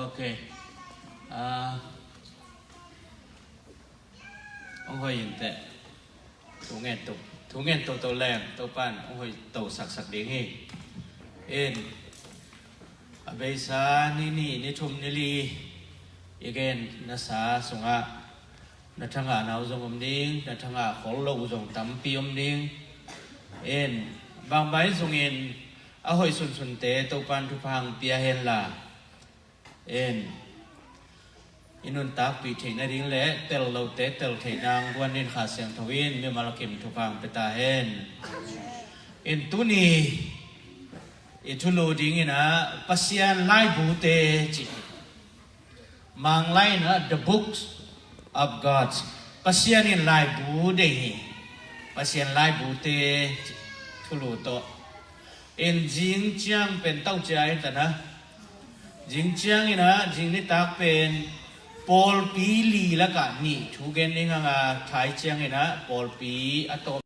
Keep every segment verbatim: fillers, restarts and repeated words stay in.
Ok. Ah, hong hoih inteh. Thu ngen to, thu ngen toto leng Topan hong hoih to saksak ding hi. In, a beisa ni nih, ni thum, ni li i gen nasa sungah na thangah nau zong om ding, na thangah khol lo uh zong tampi om ding. In, bangbai zongin a hoih sunsunte Topan thupha hong pia henla. In, i nuntakpih theih nading le tel lote tel theih nang guan in Kha Siangtho in mimal kim thupha hong pia ta hen. In, tuni i thulu dingin ah Pasian laibute ci hi. Manglai in ah the books of God's, Pasian in laibu deih hi. Pasian laibute ci, thulu tawh. In, zing ciang pen tau cia hi ta na. Zing ciangin ah, zing nitak pen pawlpi li lakah nih thu gen ding hang a, thai ciangin ah pawlpi a tawm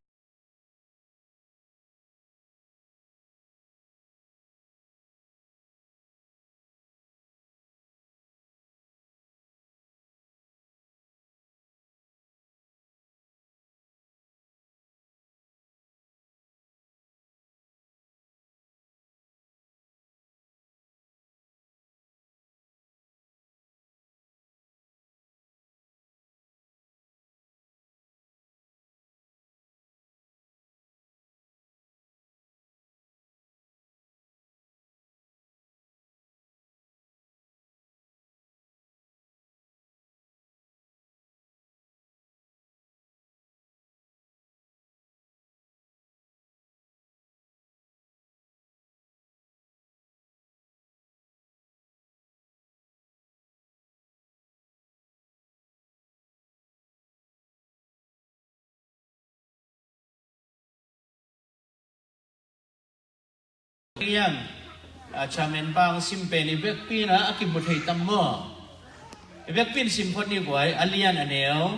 Lian, a, chairman pa hong sim pen i vekpi in ah a kimu thei tam maw? I vekpi in sim phot ni guai, a lian a neu.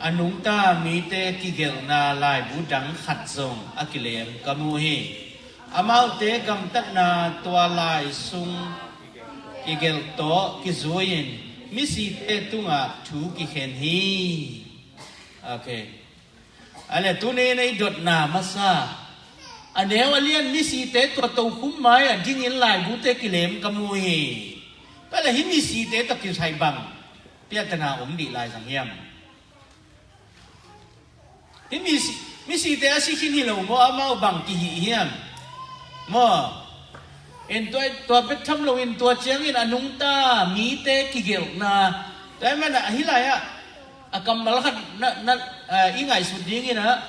A nungta mite kigelhna laibu dang khat zong a kilem ka mu hi. Amaute gamtatna tua lai sung kigelh tawh kizui-in misite tungah thu kikhen hi. Ok. A le tuni na i dotna masa, a neu a lian misite tua tokhom mai-ah dingin laibute kilem ka mu hi. Tua le hih misite tawh kisai bang piatana om dih lai zang hiam? Hih misi, misite a si khin hi lo maw, amau bang kihih hiam? Maw? In tua, tua bek tham loin tua ciangin a nungta mite kigelhna. Tua ahih manin ah hih lai-ah a kammal khat na, na, eh, i ngaihsut dingin ah,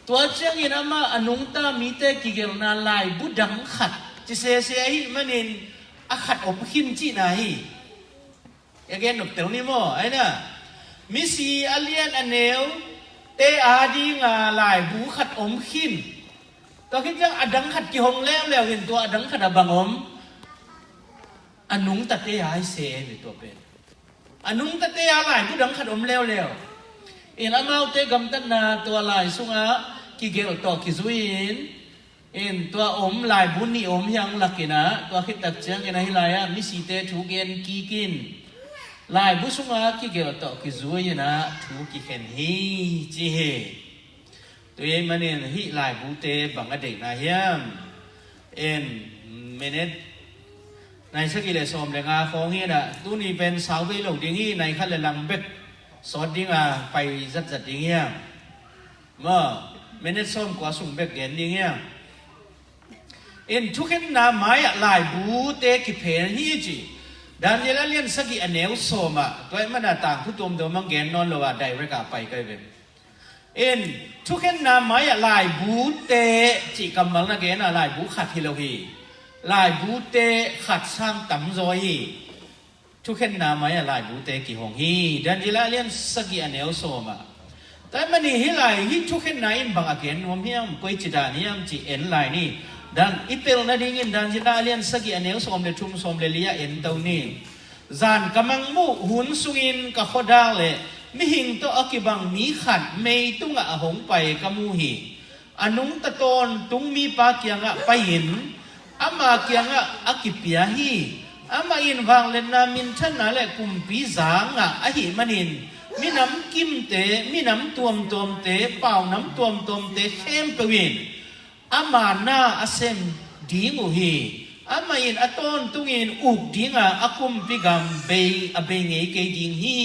tua ciangin amah a nungta mite kigelhna laibu dang khat ci sese ahih manin a khat om khin cihna hi. A gen nop tel ni maw, ai na. Misi a lian a neu te a dinga laibu khat om khin. Tua khit ciang a dang khat kihong leuleu in tua a dang khat a bang om? A nungtate a i se mi tua pen. A nungtate a laibu dang khat om leuleu. In amaute gamtatna tua lai sungah kigelh tawh kizui-in, in tua om laibu nih om hiang lakin ah, tua khit tak ciangin ah hih lai-ah misite thu gen kik in, laibu sungah kigelh tawh kizui-in ah thu kikhen hi ci hi. Tua ahih manin hih laibute bang a deihna hiam? In, minute nai sagih le sawm le nga khawng hi in ah, tuni pen sau vei lo ding hi, nai khat le lang bek sawt ding a pai zatzat ding hiam? Maw, minute sawm kua sung bek gen ding hiam? In, thukhenna mai-ah laibute kiphel hi ci. Daniel a lian sagih a neu sawm ah, tua ahih manin ah tangthu tuamtuam hong gen nawn lo a direct ah pai kai ve. In, thukhenna mai-ah laibute cih kammal na gen a, laibu khat hi lo hi. Laibute khat sang tamzaw hi. Thukhenna mai-ah laibute kihong hi. Daniel a lian sagih a neu sawm ah. Tua ahih manin hih lai, hih thukhenna in bang a gen nuam hiam, koici dan hiam cih en lai ni. Dan i tel nadingin Daniel a lian sagih a neu sawm le thum, sawm le li ah en to ni. Zan ka mangmuh hun sungin ka khuadak le Mihing tawh a kibang mi khat mei tungah a hong pai ka mu hi. A nungta tawntung mipa kiangah pai-in ama kiangah a kipia hi. Amah in vangliatna, minthanna le kumpi za ngah ahih manin minam kimte, minam tuamtuamte, paunam tuamtuamte khempeuh in ama na a sem ding uh hi. Amah in a tawntungin uk dinga a kumpi gam bei a bei ngei kei ding hi.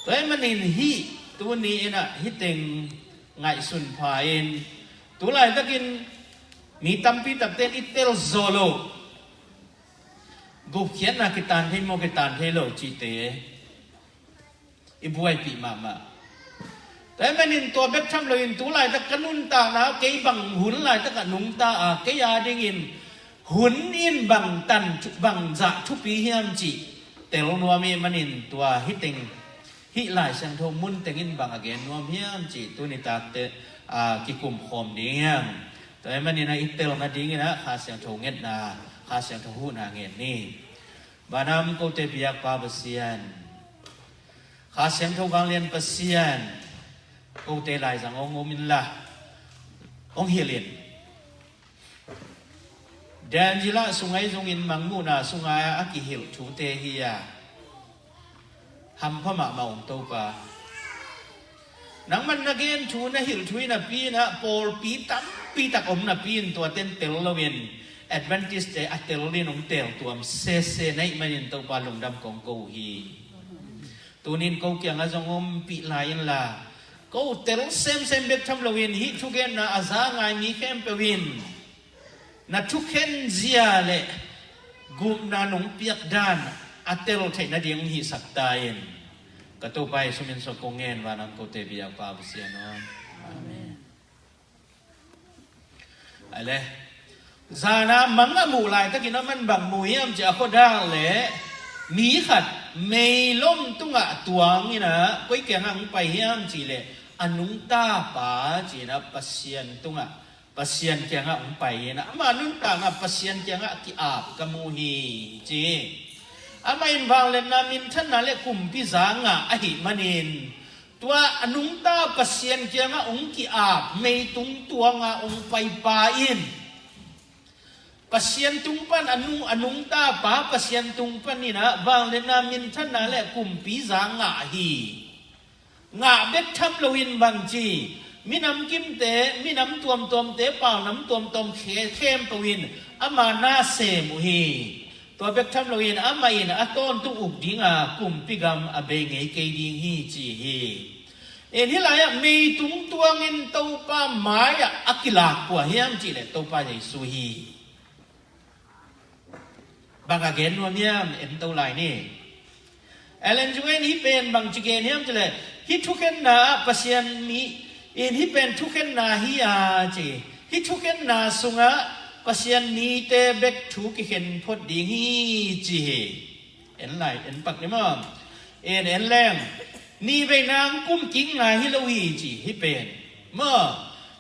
Tua ahih manin hih tuni in ah hih teng ngaihsun pha-in, tu laitakin mi tampi takte in i tel zaw lo, gupkhiatna kitan thei maw, kitan thei lo cihte i buaipih mahmah. Tua ahih manin tua bek tham loin tu laitak ka nuntakna, kei bang hun laitak a nungta a, kei a dingin hun in bang tan, bang zah thupi hiam cih tel nuam ahih manin tua hih teng, hih Lai Siangtho mun teng in bang a gen nuam hiam cih tuni takte, a, kikum khawm ding hiam. Tua ahih manin ah i tel nadingin ah Kha Siangtho ngetna, Kha Siangtho huhna ngen ni. Vanam kote biakpa Pasian, Kha Siangtho vanglian Pasian, kote laizang hong um inla, hong hilh in. Daniel ah sung ahi zongin Mangmuhna sunga a kihilh thute hi a, hampha mahmah om Topa. Nangman na gen thu, na hilh thu hi napi-in ah pawlpi tampi tak om napi-in tuate in tel loin Adventist-te a tel in hong tel tuam sese na hih manin Topa lungdam kong ko uh hi. Tunin ko kiangah zong ompih lai inla, ko tel semsem bek tham loin hih thugenna a za ngai mi khempeuh in na thukhen zia le gupna nong piak dan a tel theih nading hong hihsak ta in. Ka Topa Jesu min suang kong ngen, vanam kote biakpa Pasian aw. Amen. Ale, zana mang a muh laitakin aman bang mu hiam cih a khuadak le mi khat meilom tungah tuang in ah koi kiangah hong pai hiam cih le a nungta pa ci-in ah Pasian tungah, Pasian kiangah hong pai in ah ama nuntakna Pasian kiangah ki-ap ka mu hi ci. Amah in vangliatna, minthanna le kumpi za ngah ahih manin tua a nungta Pasian kiangah hong ki-ap, meitung tuanga hong paipa in Pasian tung pan a nung, a nungta pa Pasian tung panin ah vangliatna, minthanna le kumpi za ngah hi. Ngah bek tham loin bang ci, minam kimte, minam tuamtuamte, paunam tuamtuam khe-, khempeuh in ama na sem uh hi. Tua bek tham loin amah in a tawntung uk dinga kumpi gam a bei ngei kei ding hi ci hi. In hih lai-ah meitung tuangin Topa mai-ah a kilak kua hiam cih leh Topa Jesu hi. Bang a gen nuam hiam, en to lai ni. Ellen G. White in hih pen bang ci gen hiam cih leh, hih thukhenna ah Pasian mi in hih pen thukhenna hi a ci. Hih thukhenna sungah Pasian mite bek thu kikhen phot ding hi ci hi. En lai, en pak ni maw. En, en leng. Nihveina hong kum kikna hi lo hi ci, hih pen. Maw.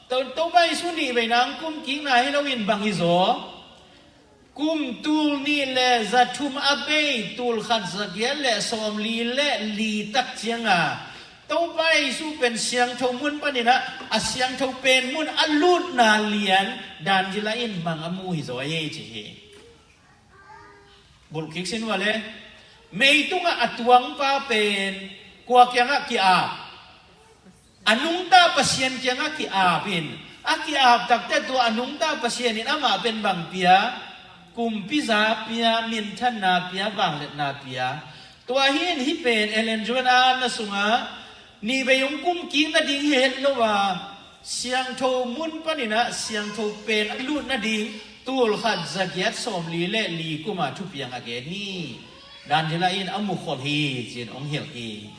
To, Topa Jesu nihveina hong kum kikna hi lo in bang hi zaw. Kum tul nih le za thum a bei, tul khat za giat le sawmli le li tak cianga Topa Jesu pen siangtho mun panin ah, a siangtho pen mun a lutna lian Daniel in mang a mu hi zaw hi ci hi. Bulh kik sin uh a le. Meitungah a tuangpa pen kua kiangah ki-ap? A nungta Pasian kiangah ki-ap in, a ki-ap takte tua a nungta Pasian in amah pen bang pia? Kumpiza pia, minthanna pia, vangliatna pia. Tua hi in hih pen Ellen G. White in a na sungah nihvei hong kum kik nading hi het lo a, siangtho mun panin ah siangtho pen a lut nading tul khat za giat sawmli le li kuma thupiang a gen hi. Daniel in a mukhol hi ci-in hong hilh hi.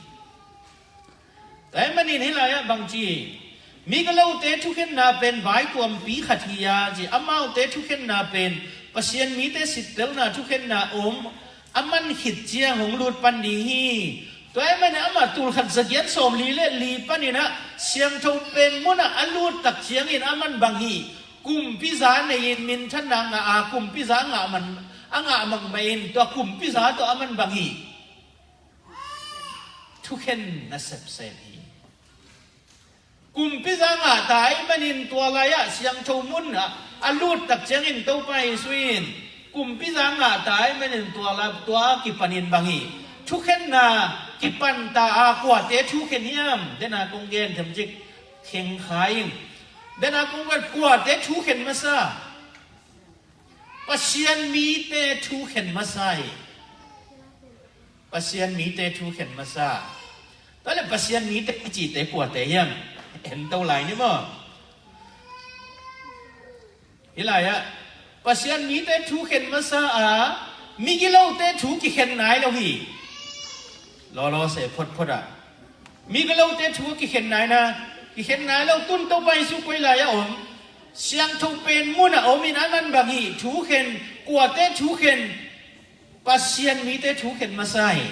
Tua ahih manin hih lai-ah bang ci, migalote thukhenna pen vaituampi khat hi a ci, amaute thukhenna pen Pasian mite sittelna thukhenna om a man khit ciang hong lut pan ding hi. Tua ahih manin amah tul khat za giat sawmli le li panin ah siangtho pen munah a lut tak ciangin aman bang hi? Kumpiza nei-in minthanna ngah a, kumpiza ngah man, a ngah mahmah in tua kumpiza tawh aman bang hi? thukhen nasepsep hi. Kumpi za ngah ta ahih manin tua lai-ah siangtho mun ah a lut tak ciangin Topa Jesu in kumpi za ngah ta ahih manin tua lai, tua kipanin bang hi, thukhenna kipan ta a, kuate thukhen hiam? Dena kong gen themcik khengkhai in. Dena kong gen, kuate thukhen masa? Pasian mite thukhen masa hi. Pasian mite thukhen masa. Tua le Pasian mite i cite kuate hiam? En to lai ni maw? Hi lai-ah Pasian mite thukhen masa a, migilote thu kikhen nai lo hi. Lawlaw se photphot ah migilote thu kikhen nai na, kikhen nai lo. Tun Topa Jesu koi lai-ah om? Siangtho pen mun ah om in a man bang hi. Thukhen, kuate thukhen? Pasian mite thukhen masa hi.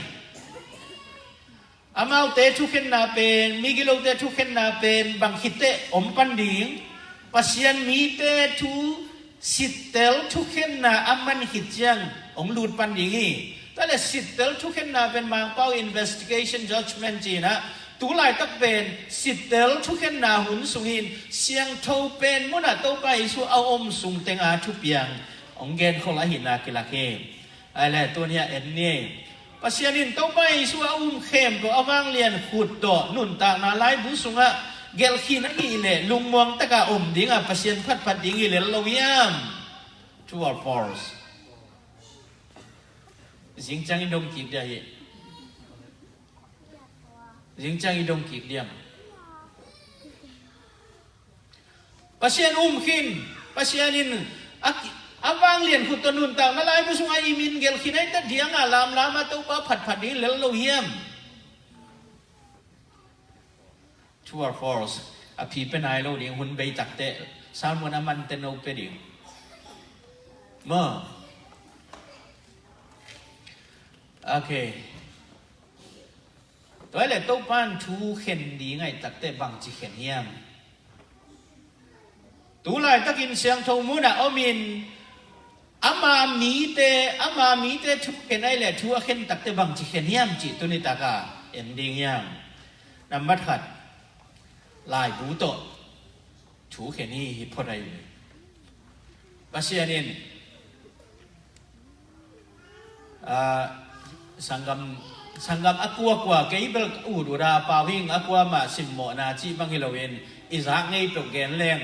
Amaute thukhenna pen, migilote thukhenna pen bang khitteh om pan ding? Pasian mite thu sittel thukhenna a man khit ciang hong lut pan ding hi. Tua le sittel thukhenna pen Mangpau investigation judgment ci-in ah, tu laitak pen sittel thukhenna hun sung hi-in siangtho pen mun ah Topa Jesu a om sung teng a thupiang hong genkhol ahihna kilak hi. Ai le, tuni-ah en ni. Pasian in Topa Jesu a um khempeuh a vanglian khut tawh nuntakna laibu sungah gelh khin ahih leh lungmuang taka om ding a, Pasian phatphat ding hi lel lo hiam? True or false? Zingciang i dong kik dia hi. Zingciang i dong kik diam? Pasian um khin, Pasian in a, a vanglian khut tawh nuntakna laibu sungah i min gelh khin ahih tak diang a, lamlam a Topa phatphat ding lel lo hiam? True or false? A phi pe nai lo ding, hun bei takteh Salmon a mante no pe ding maw? Okay. Tua le Topa in thu khen ding ahih takteh bangci khen hiam? Tu laitakin siangtho mun ah om in ama mite, ama mite thu khen ahih leh thu a khen takteh bangci khen hiam cih tuni taka en ding hiam? Nambat khat, laibu tawh thu khen hi, hi phot ahi. Pasian in, ah, sanggam, sanggam a kuakua, kei bel ka ut ut a, Pau Hing a kuamah simmawhna cih bang hi loin i zak ngei peuh gen leng,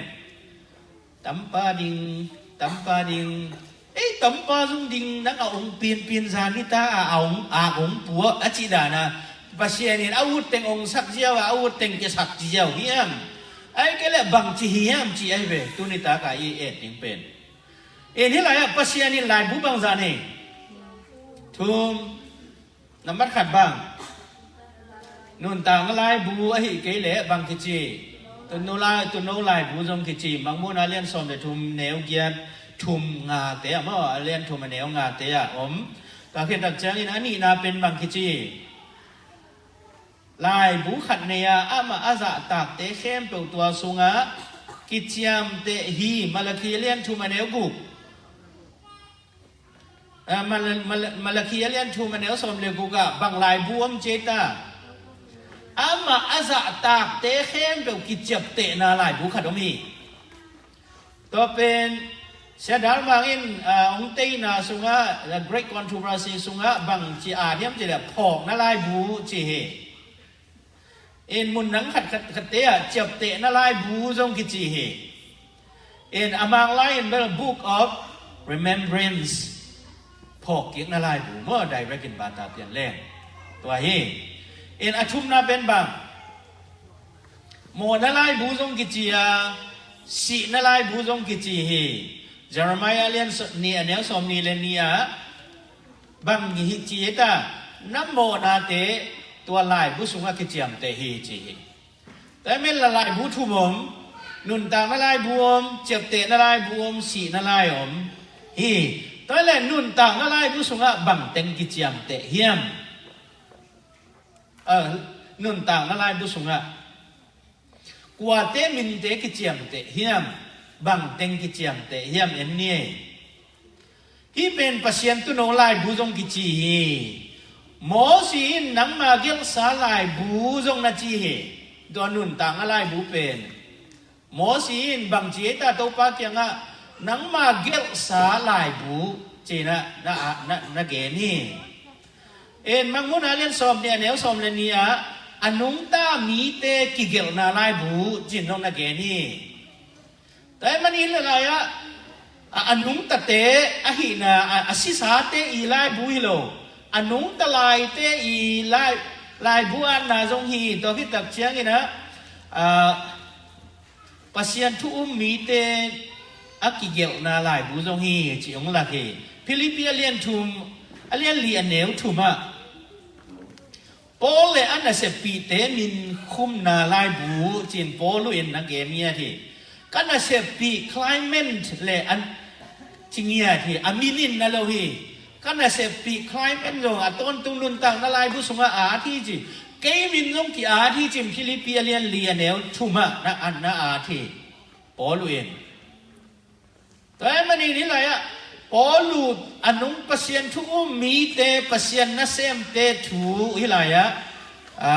tampa ding, tampa ding, ei, tampa zong ding, nang a ong pinpin zan ni ta a, a ong, a ong puak a cih dana, Pasian in a ut teng ong sak ziau a, a ut teng kisak ziau hiam? Ai kei le bangci hiam cih ahi ve, tuni taka i et ding pen. In hih lai-ah Pasian in laibu bangzah nei? Thum. Nambat khat bang, nuntakna laibu ahih kei leh bang kici? Tuuno lai, tuuno laibu zong kici. Mangmuhna a lian sawm le thum, neu giat, thum ngate ah maw, a lian thum a neu ngate ah om. Tua khit tak ciangin a nihna pen bang kici? Laibu khat nei a, amah a zahtakte khempeuh tua sungah kiciamteh hi. Malakhi a lian thum a neu guk. Ah, Mal-, Mal-, Malakhi a lian thum a neu sawm le guk ah bang laibu om ci ei ta? Amah a zahtakte khempeuh kiciaptehna laibu khat om hi. Tua pen Sia Dalmang in, ah, hong teina sungah, The Great Controversy sungah bang ci a diam cih leh phawkna laibu ci hi. In mun dang khat, khat, khatte ah ciaptehna laibu zong kici hi. In a Mang lai in bel Book of Remembrance, phawkkikna laibu maw, direct in bata pian leng tua hi. In a thumna pen bang, mawhna laibu zong kici a, sihna laibu zong kici hi. Jeremiah lian so-, nih a neu sawm nih le nih ah bang hi ci ei ta? Na mawhnate tua laibu sungah kiciamteh hi ci hi. Tua hi mel la laibu thum om, nuntakna laibu om, ciaptehna laibu om, sihna lai om hi. Tua hi leh nuntakna laibu sungah bang teng kiciamteh hiam? Ah, nuntakna laibu sungah kuate minte kiciamteh hiam? Bang teng kiciamteh hiam, en ni ei. Hih pen Pasian tuuno laibu zong kici hi. Mosi in nangma gelhsa laibu zong na ci hi. Tua nuntakna laibu pen Mosi in bangci ei ta, Topa kiangah nangma gelhsa laibu ci-in ah na, na, na gen hi. En, Mangmuhna lian sawm nih, a neu sawm le nih ah a nungta mite kigelhna laibu ci-in zong na gen hi. Tua ahih manin hih lai-ah a, a nungtate ahihna, a, a sisate i laibu hi lo, a nungta laite i lai, laibu atna zong hi. Tua khit tak ciangin ah, a, Pasian thu um mite a kigelhna laibu zong hi ci hong lak hi. Philippi a lian thum, a lian li, a neu thum ah Paul le a naseppihte min khumna laibu ci-in Paul in na gen ngiat hi. Ka naseppih Clement le an ci ngiat hi, a min in na lo hi. Ka naseppih Clement zong a tawntung nuntakna laibu sungah a at hi ci. Kei min zong ki-at hi ci-in Philippi a lian li, a neu thum ah na, na at hi. Paul in. Tua ahih manin hih lai-ah Paul a nung Pasian thu um mite, Pasian nasemte thu hih lai-ah, a,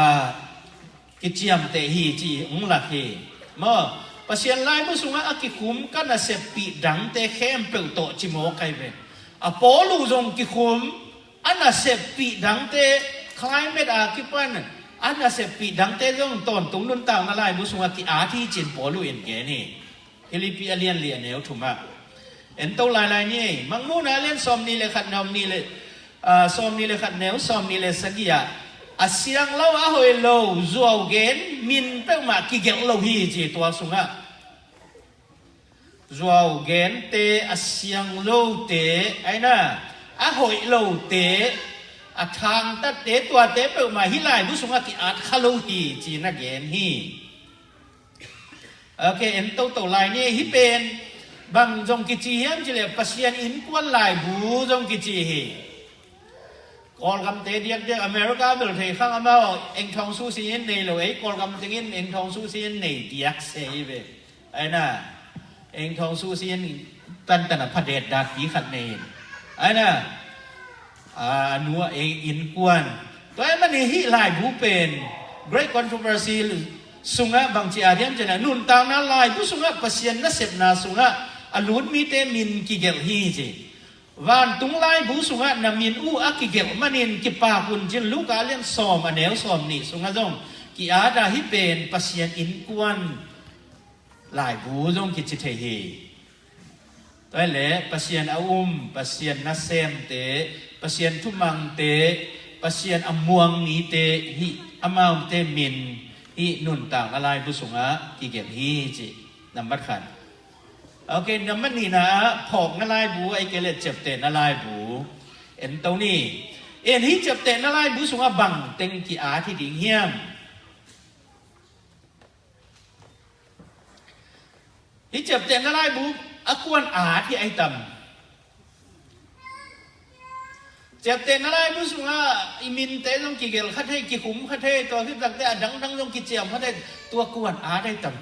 kiciamteh hi ci hong lak hi. Maw, Pasian laibu sungah a kikhum ka naseppih dangte khempeuh tawh ci mawk ahi ve. A Paul zong kikhum, a naseppih dangte, Clement a kipan a naseppih dangte zong tawntung nuntakna laibu sungah ki-at hi ci-in Paul in gen hi. Philippi a lian li, a neu thum ah. En to lailai ni ei. Mangmuhna a lian sawm nih le khat, neu nih le, a, sawm nih le khat, neu sawm nih le sagih ah, a siang lo, a hoih lo zuau gen min peuhmah kigelh lo hi ci. Tua sungah zuau gente, a siang lote, aina, a hoih lote, a thangtatte, tuate peuhmah hih laibu sungah ki-at kha lo hi ci-in na gen hi. Ok, en toto lai ni. Hih pen bang zong kici hiam cih leh Pasian innkuan laibu zong kici hi. Kawlgamte diakdiak, America bel thei khang, amau engthawng susi in nei lo, ei Kawlgam tengin engthawng susi in nei diak se hi ve. Aina, engthawng susi in tantan a phadet dakpi khat nei in. Aina, a, a nu a ei innkuan. Tua ahih manin hih laibu pen Great Controversy sungah bangci a diam cih leh nuntakna laibu sungah Pasian nasepna sungah a lut mite min kigelh hi ci. Vantung laibu sungah na min uh a kigelh manin kipak un ci-in Luka lian sawm, a neu sawm nih sungah zong ki-at a, hih pen Pasian innkuan laibu zong kici thei hi. Tua hi leh Pasian a um, Pasian nasemte, Pasian thumangte, Pasian a muang mite, hih amaute min hih nuntakna laibu sungah kigelh hi ci. Nambat khat. Ok, nambat nihna ah phawkna laibu, ahih kei leh ciaptehna laibu en to ni. En, hih ciaptehna laibu sungah bang teng ki-at hi ding hiam? Hih ciaptehna laibu a kuan at hi ahi tam? Ciaptehna laibu sungah i minte zong kigelh kha thei, kikhum kha thei, tua khit takte a dangdang zong kiciam kha thei, tua kuan at ahi tam?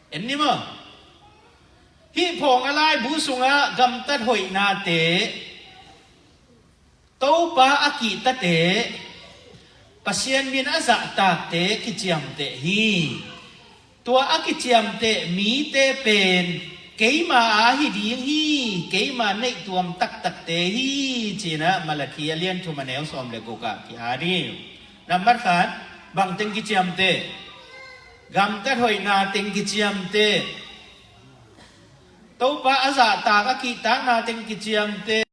En ni maw? Hih phawkna laibu sungah gamtat hoihnate, Topa a kihtate, Pasian min a zahtakte kiciamteh hi. Tua a kiciamteh mite pen keima a hi ding hi, keima neihtuam taktakte hi, ci-in ah Malakhi a lian thum, a neu sawm le guk ah ki-at hi. Nambat khat, bang teng kiciamteh? Gamtat hoihna teng kiciamteh. Topa a zahtak, a kihtakna teng kiciamteh.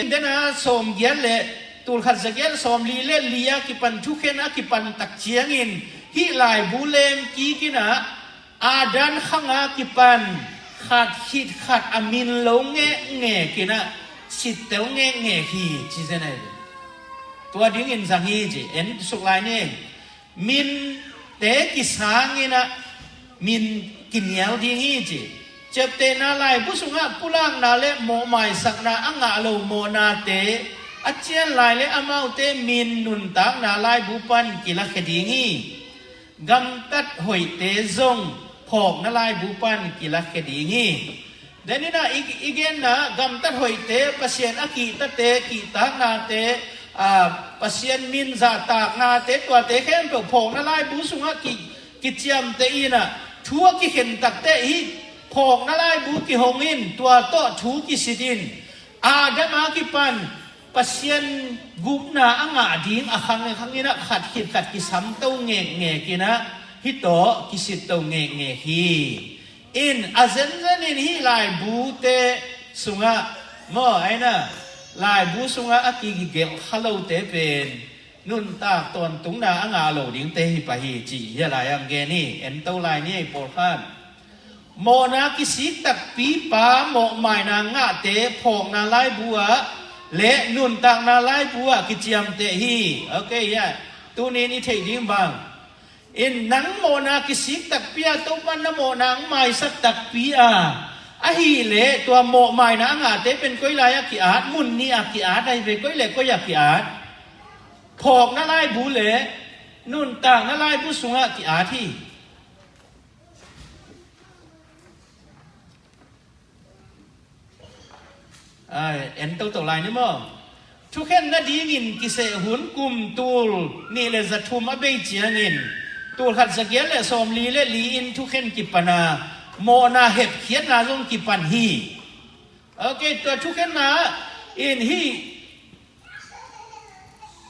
Dena sawm giat le Tulkhat zagiat sawmli le li a kipan thukhen a kipan tak ciangin hih laibu lem kik in ah Adam khang a kipan khat khit khat a min lo ngekngek in ah sittel ngekngek hi ci zen ahi ve. Tua dingin zang hi ci. En suk lai ni. Minte kisang in ah min kinial ding hi ci. Ciaptehna laibu sungah pulakna le mawhmaisakna a ngah lo mawhnate a cian lai le amaute min nuntakna laibu pan kilakhia ding hi. Gamtat hoihte zong phawkna laibu pan kilakhia ding hi. Deninah i, i genna gamtat hoihte, Pasian a kihtate, kihtaknate, a, Pasian min zahtaknate, tuate khempeuh phawkna laibu sungah ki, kiciamteh inah thu a kikhen takteh hih phawkna laibu kihong in, tua tawh thu kisit in, Adam a kipan Pasian gupna a ngah ding a khang khang inah khat khit khat kisamto ngekngek inah hih tawh kisitto ngekngek hi. In a zenzen in hih laibute sungah maw, aina laibu sungah a kigelh kha lote pen nuntak tawntungna a ngah lo dingte hi pah hi ci hi a lai ang gen hi. Ento lai ni ei pawlkhat. Mawhna kisik takpi pa mawhmaina ngahte phawkna laibu ah le nuntakna laibu ah kiciamteh hi. Ok, ya. Tunin i theih ding bang in nang mawhna kisik takpi a Topa na mawhna ang maisak takpi a ahih leh tua mawhmaina a ngahte pen koi lai a ki-at, mun nih a ki-at ahi ve, koi le koi a ki-at? Phawkna laibu le nuntakna laibu sungah ki-at hi. Ai, en toto lai ni maw? Thukhen nadingin kiseh hun kum tul nih le za thum a bei ciangin tul khat za giat le sawmli le li in thukhen kipan a mawhna hepkhiatna zong kipan hi. Ok, tua thukhenna in hih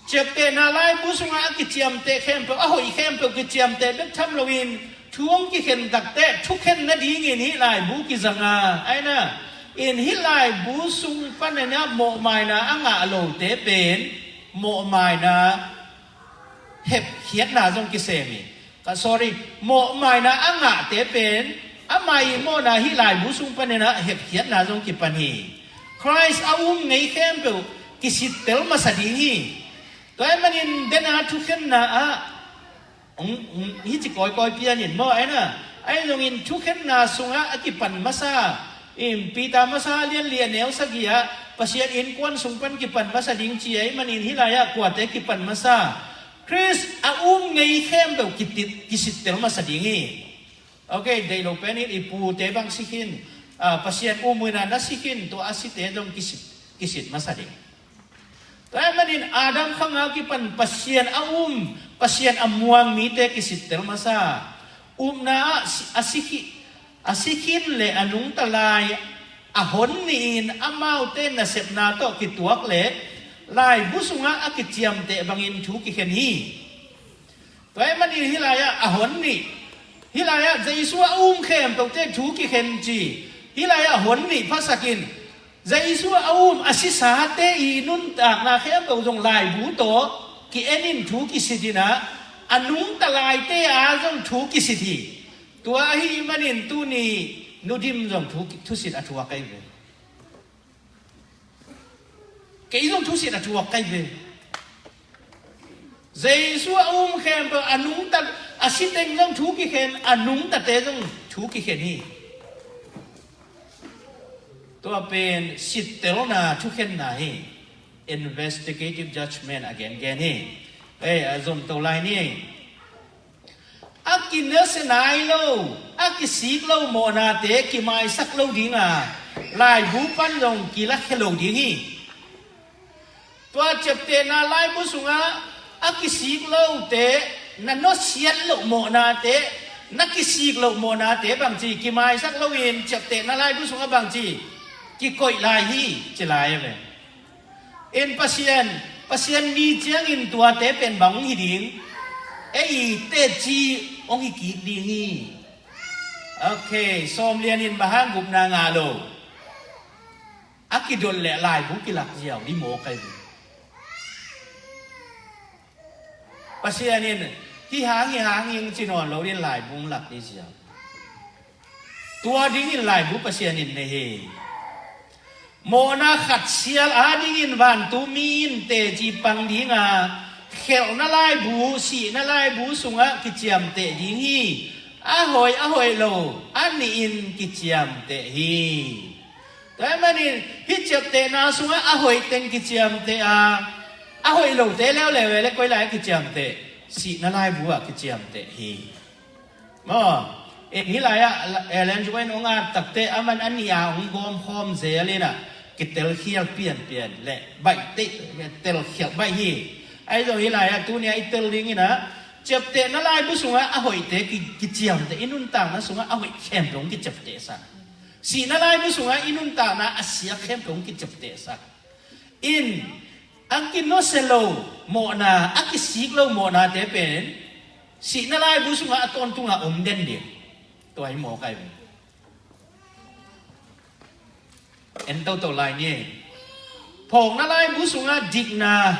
ciaptehna laibu sungah a kiciamteh khempeuh, a hoih khempeuh kiciamteh bek tham loin thu hong kikhen takteh thukhen nadingin hih laibu kizang a, aina in hih laibu sung panin ah mawhmaina a ngah lote pen mawhmaina hepkhiatna zong kisem hi. Ka, sorry, mawhmaina a ngahte pen amah i mawhna hih laibu sung panin ah hepkhiatna zong kipan hi. Khrist a um ngei khempeuh kisittel masa ding hi. Tua ahih manin dena thukhenna ah, um, um, hih ci kawikawi pianin maw, aina, ahi zongin thukhenna sungah a kipan masa in Peter masa lian li a neu sagih ah Pasian innkuan sung pan kipan masa ding ci ahih manin hih lai ah kuate kipan masa? Khrist a um ngei khempeuh kitit, kisittel masa ding hi. Ok, deih lo penin i pute bang si khin, ah, Pasian um uh inah na si khin, tua a site zong kisit, kisit masa ding. Tua ahih manin Adam khang a kipan Pasian a um, Pasian a muang mite kisittel masa. Upna ah si, a si khi, a si khin le a nungta lai a hon nihin amaute nasepna tawh kituak le laibu sungah a kiciamteh bangin thu kikhen hi. Tua ahih manin hih lai-ah a hon nih, hih lai-ah Jesu a um khempeuhte thu kikhen ci, hih lai-ah a hon nih phasakin Jesu a um a sisate i nuntakna khempeuh zong laibu tawh ki-en in thu kisit inah a nungta laite a zong thu kisit hi. Tua ahih manin tuni Nu Dim zong thu, thusit a thuak ahi ve. Kei zong thusit a thuak kai ve. Jesu a um khempeuh a nungta, a siteng zong thu kikhen, a nungtate zong thu kikhen hi. Tua pen sittelna thukhenna hi. Investigative judgment a gengen hi. Ei, a zom to lai ni. A kinasia nai lo, a kisik lo mawhnate kimaisak lo dinga laibu pan zong kilakhia lo ding hi. Tua ciaptehna laibu sungah a kisik lote, na nusiat loh mawhnate, na kisik loh mawhnate bangci kimaisak loin ciaptehna laibu sungah bangci kikoih lai hi ci lai a ve. In Pasian, Pasian mi ciangin tuate pen bang hong hi ding? Ei teci hong hi kik ding hi. Ok, sawm lianin bang hang gupna ngah lo? A kidot leh laibu kilak ziau ding maw kai bu? Pasian in hih hang hih hang hing ci nawn lo in laibu lak ni sia. Tua dingin laibu Pasian in nei hi. Mawhna khat sial adingin vantung mi in teci pang dinga khelhna laibu, sihna laibu sungah kiciamteh ding hi. A hoih a hoih lo a nih in kiciamteh hi. Tua ahih manin hih ciaptehna sungah a hoih teng kiciamteh a, a hoih lote leuleu e le koi lai kiciamteh? Sihna laibu ah kiciamteh hi. Maw, eh, hih lai-ah Ellen G. White hong at takteh aman a nih a hong gawm khawm zel in ah kitelkhial pianpian le baih teh, telkhial baih hi. Ahi zong hih lai-ah tuni-ah i tel ding in ah ciaptehna laibu sungah a hoihte ki, kiciamteh, i nuntakna sungah a hoih khempeuh hong kiciaptehsak. Sihna laibu sungah i nuntakna a sia khempeuh hong kiciaptehsak. In a kinusia lo mawhna, a kisik lo mawhnate pen sihna laibu sungah a tawntungah om den ding. Tua hi mawk ai ve. En toto lai ni. Phawkna laibu sungah dikna,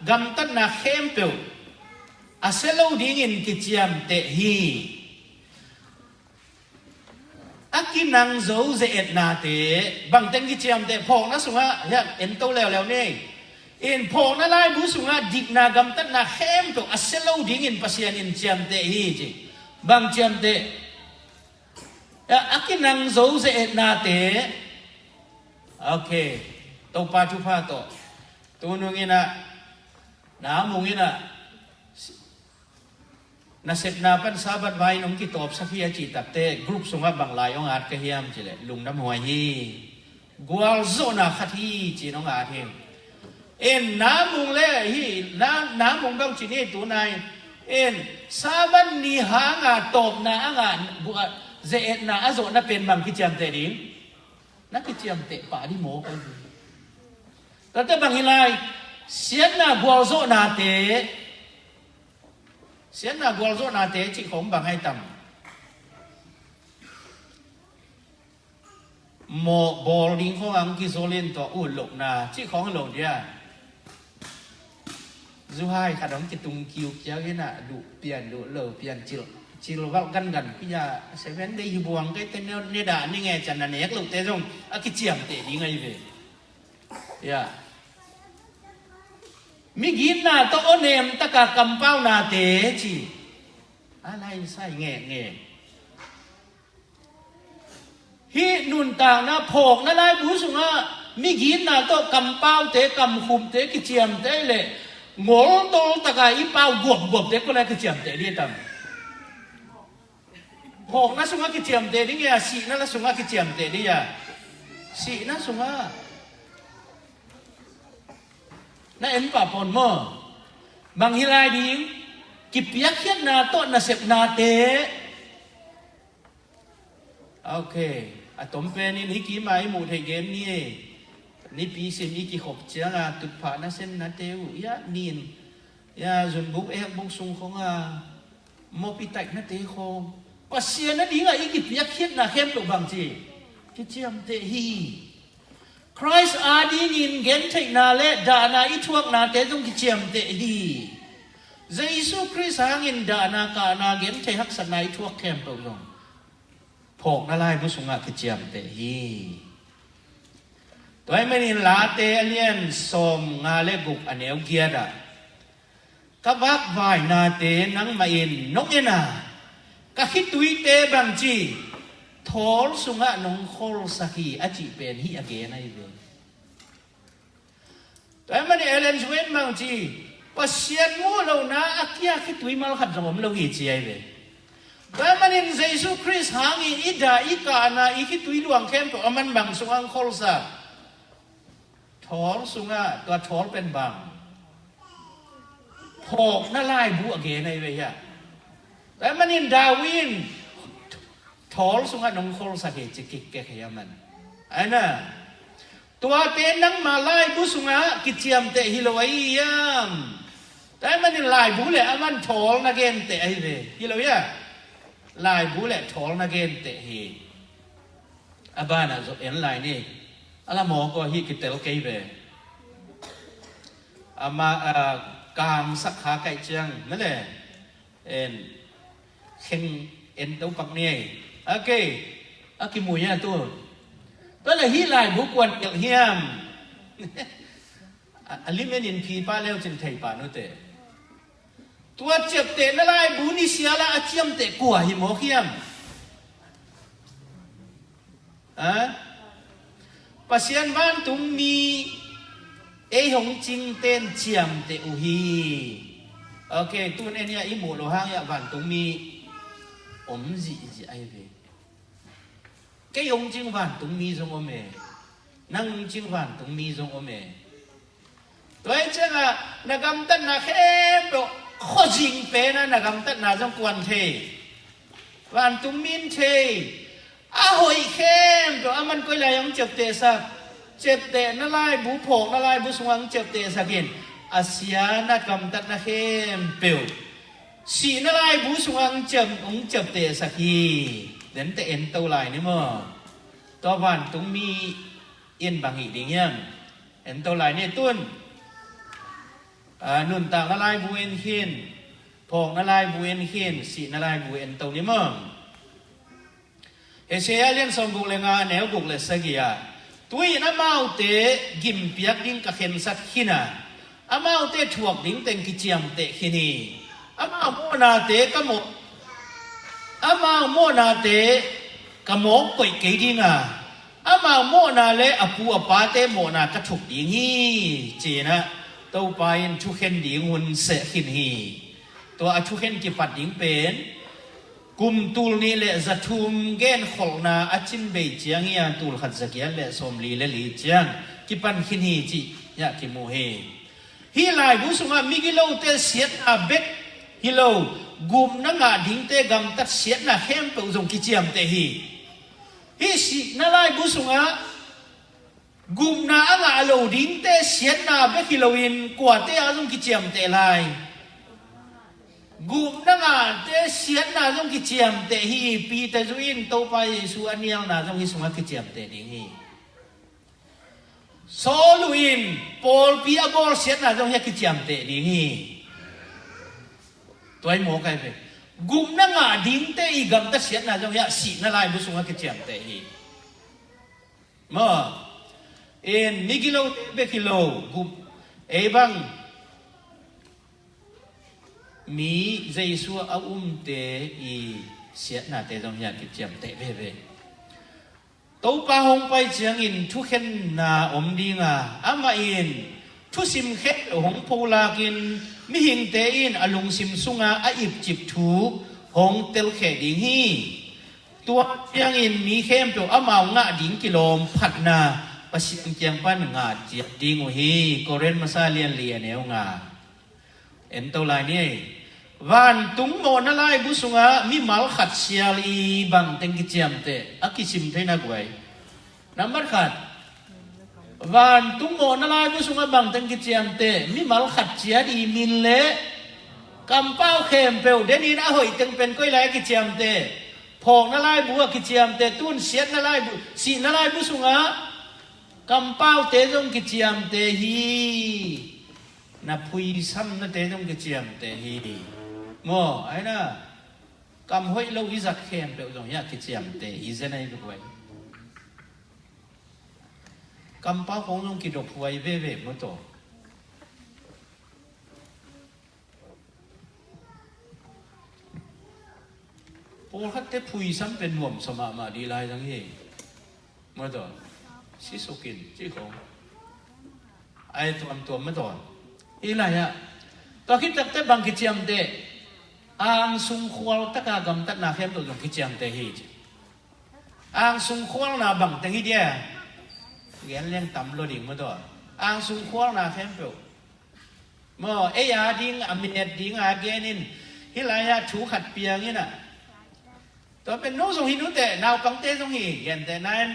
gamtatna khempeuh a sia lo dingin kiciamteh hi. A kinang zo ze-etnate bangteng kiciamteh? Phawkna sungah, hiah en to leuleu ni. In phawkna laibu sungah dikna, gamtatna khempeuh a sia lo dingin Pasian in ciamteh hi ci. Bang ciamteh? A kinang zo ze-etnate. Ok. Topa thupha tawh. Tunung in ah, namung in ah, nasepna pan Sabbath vai in hong kitawpsak hi a cih takteh group sungah bang lai hong at ka hiam cih leh lungdam huai hi. Gualzawhna khat hi ci-in hong at hi. In namung le hi, na, namung bang ci ni tunai. In Sabbath ni hanga tawpna a ngah, ze-etna a zawhna pen bang kiciamteh ding? Na kiciamteh pah ding mawk ahi hi. Tate bang hi lai, siatna gualzawhnate, siatna gualzawhnate cih khawng bang ahi tam? Mawh bawl ding khawng ang kizol in tua ut lohna cih khawng lo dia. Zuhai khat hong kitung kiukiau in ah duh pian duh lo pian cil, cil valh gangan pi a, seven day hi buang kei te ne, ne dah ni nge cian na nek lohte zong a kiciamteh ding ahi ve. Ya. Migitna tawh awnem taka kampaunate ci. A lai sai ngekngek. Hih nuntakna phawkna laibu sungah migitna tawh kampaute, kamkhumte kiciamteh leh ngoltol taka i pau guapguapte kua lai kiciamteh dih tam? Phawkna sungah kiciamteh dih nge a, sihna la sungah kiciamteh dih a? Sihna sungah. Na en pah pawn maw? Bang hi lai ding? Kipiakkhiatna tawh nasepnate. Ok. A tom penin hih kima i muh theih gen ni e. Nipi sim i kikhop cianga tutphah nasemnate uh, ya, nin, ya, zunbuk ekbuk sung khonga mawh i taiknate khawng Pasian a dingah i kipiakkhiatna khempeuh bang ci? Kiciamteh hi. Khrist adingin gentheihna le dahna i thuaknate zong kiciamteh hi. Jesu Khrist hangin dahna, kahna, gentheih, haksatna i thuak khempeuh zong phawkna laibu sungah kiciamteh hi. Tua ahih manin Late a lian sawmnga le guk a neu giat ah, ka vakvainate nangmah in nong en a, ka khituite bangci thawl sungah nong kholsak hi a cih pen hih a gen ahi ve. Tua ahih manin Ellen G. White bangci Pasian muh lohna a kia khitui mal khat zong om lo hi ci ahi ve. Tua ahih manin Jesu Khrist hangin i dah, i kahna, i khitui luang khempeuh aman bang sungah hong kholsak? Thawl sungah. Tua thawl pen bang? Phawkna laibu a gen ahi ve hiah. Tua ahih manin David in thawl sungah nong kholsak hi ci kikkek hi a man. Ahi na. Tuate nangmah laibu sungah kiciamteh hi lo ahi hiam? Tua ahih manin laibu le aman thawl na genteh ahi ve. Hi lo hiam? Laibu le thawl na genteh hi. A banah zong en lai ni. A la mawk aw, hih kitel kei ve. Ama, a, Kamsak kha kaih ciang na le en kheng en to pak ni ei. A kei a kimu ia tu. Tua le hih laibu kuan ilh hiam? A, a limen in phi pa leu cin thei pa nute. Tua ciaptehna laibu ni siala a ciamteh kua hi mawk hiam? A? Pasian vantungmi ei hong cingten ciamteh uh hi. Ok, tun en ia i muh lo hang ia vantungmi om zihziah ahi ve. Kei hong cing vantungmi zong om e. Nang hong cing vantungmi zong om e. Tua hi ciangah na gamtatna khempeuh khuazing penah na gamtatna zong kuan thei. Vantungmi in thei. A hoih khempeuh a man koi lai hong ciaptehsak, ciaptehna laibu, phawkna laibu sungah hong ciaptehsak in a sia na gamtatna khempeuh sihna laibu sungah hong ciap, hong ciaptehsak hi. Dente en to lai ni maw? Tua vantungmi in bang hih ding hiam? En to lai ni tun. A, nuntakna laibu en khin, phawkna laibu en khin, sihna laibu en to ni maw? Isaiah lian sawm guk le nga, neu guk le sagih ah, tu-in amaute gimpiak ding ka khensat khin a, amaute thuak ding teng kiciamteh khin hi. Amau mawhnate ka mawh, amau mawhnate ka mawk koih kei ding a, amau mawhna le a pu a pate mawhna ka thuk ding hi, ci-in ah Topa in thukhen ding hun seh khin hi. Tua a thukhen kipat ding pen kum tul nih le za thum genkholhna a cin bei ciang hi a, tul khat za giat le sawmli le li ciang kipan khin hi cih hiah kimu hi. Hih laibu sungah migilote siatna bek hi lo, gupna ngah dingte gamtat siatna khempeuh zong kiciamteh hi. Hih sihna laibu sungah gupna a ngah lo dingte siatna bek hi loin kuate ah zong kiciamteh lai? Gupna ngahte siatna zong kiciamteh hi. Peter zu in Topa Jesu a nialna zong hih sungah kiciamteh ding hi. Saul uh in pawlpi a bawl siatna zong hiah kiciamteh ding hi. Tua hi mawk ai ve. Gupna ngah dingte i gamtat siatna zong hiah sihna laibu sungah kiciamteh hi. Maw? In migilote bek hi lo, gup, ei bang mi Jesu a umte i siatnate zong hiah kiciamteh veve. Topa hong pai ciangin thukhenna om ding a, amah in thusim khempeuh hong pholakin mihingte in a lungsim sungah a ipcip thu hong telkheh ding hi. Tua ciangin mi khempeuh amau ngah ding kilawm phatna Pasian kiang pan ngah ciat ding uh hi. Korin masa lian li a neu nga. En to lai ni ei. Vantung mawhna laibu sungah mimal khat sial i bangteng kiciamteh a kisim theihna guai. Nambat khat. Vantung mawhna laibu sungah bangteng kiciamteh, mimal khat ciat i min le kampau khempeuh, denin a hoih teng pen koi lai a kiciamteh? Phawkna laibu a kiciamteh, tun siatna laibu, sihna laibu sungah kampaute zong kiciamteh hi. Na phuisamnate zong kiciamteh hi. Maw, ai na, kam hoih lo i zat khempeuh zong hiah kiciamteh hi zen ahi bek uh ai. Kampau khong zong kidop huai veve maw taw. Pawlkhatte phuisam pen nuamsa mahmah dih lai zang hi. Maw taw. Sisukin cih khong ai tuamtuam maw taw. Hi lai ah tua khit takte bang kiciamteh? Angsung khual taka gamtatna khempeuh zong kiciamteh hi ci. Angsung khualna bangteng hi dia? Gen leng tam lo ding maw taw. Angsung khualna khempeuh maw, ei a ding a minute ding a gen in, hih lai-ah thu khat piang in ah, tua pen no zong hi nute, naupangte zong hi, gentehna in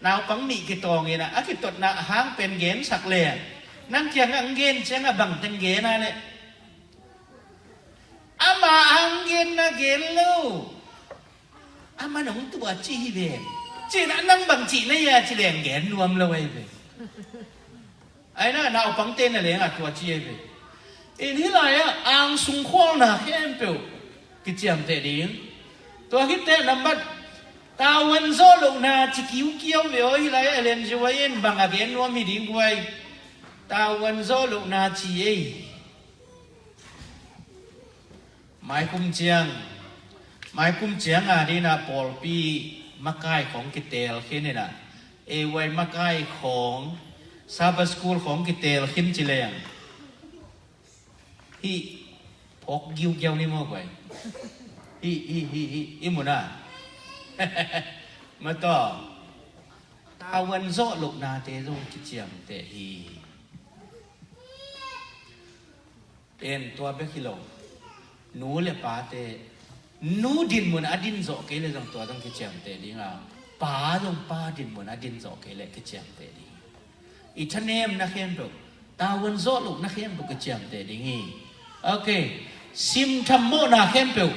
naupang nih kitawng in ah, a kitotna hang pen gensak leng, nang kiangah ang gen ciangah bangteng gen a leh, ama ang genna gen lo. Aman hong tua ci hi ve. Cih na nang bang cih na hia ci leng gen nuam lo ahi ve. Ai na naupangte na lengah tua ci ahi ve. In hih lai-ah angsung khualna khempeuh kiciamteh ding. Tua khit teh nambat, tavuan zawh lohna ci kiukiau ve aw. Hih lai-ah Ellen G. White in bang a gen nuam hi ding guai. Tavuan zawh lohna ci ei. Maikum ciang, maikum ciang a dina pawlpi makai khawng kiteel khin ina, A Y makai khawng, Sabbath School khawng kiteel khin ci leng, hih phawk giugiau ni maw guai? Hih, hih, hih, hih, i mun a. Mataw, tavuan zawh lohnate zong kiciamteh hi. En tua bek hi lo. Nu le pate, nu dinmun a din zawh kei le zong tua zong kiciamteh ding a, pa zong pa dinmun a din zawh kei le kiciamteh ding. I thanemna khempeuh, tavuan zawh lohna khempeuh kiciamteh ding hi. Ok. Simtham mawhna khempeuh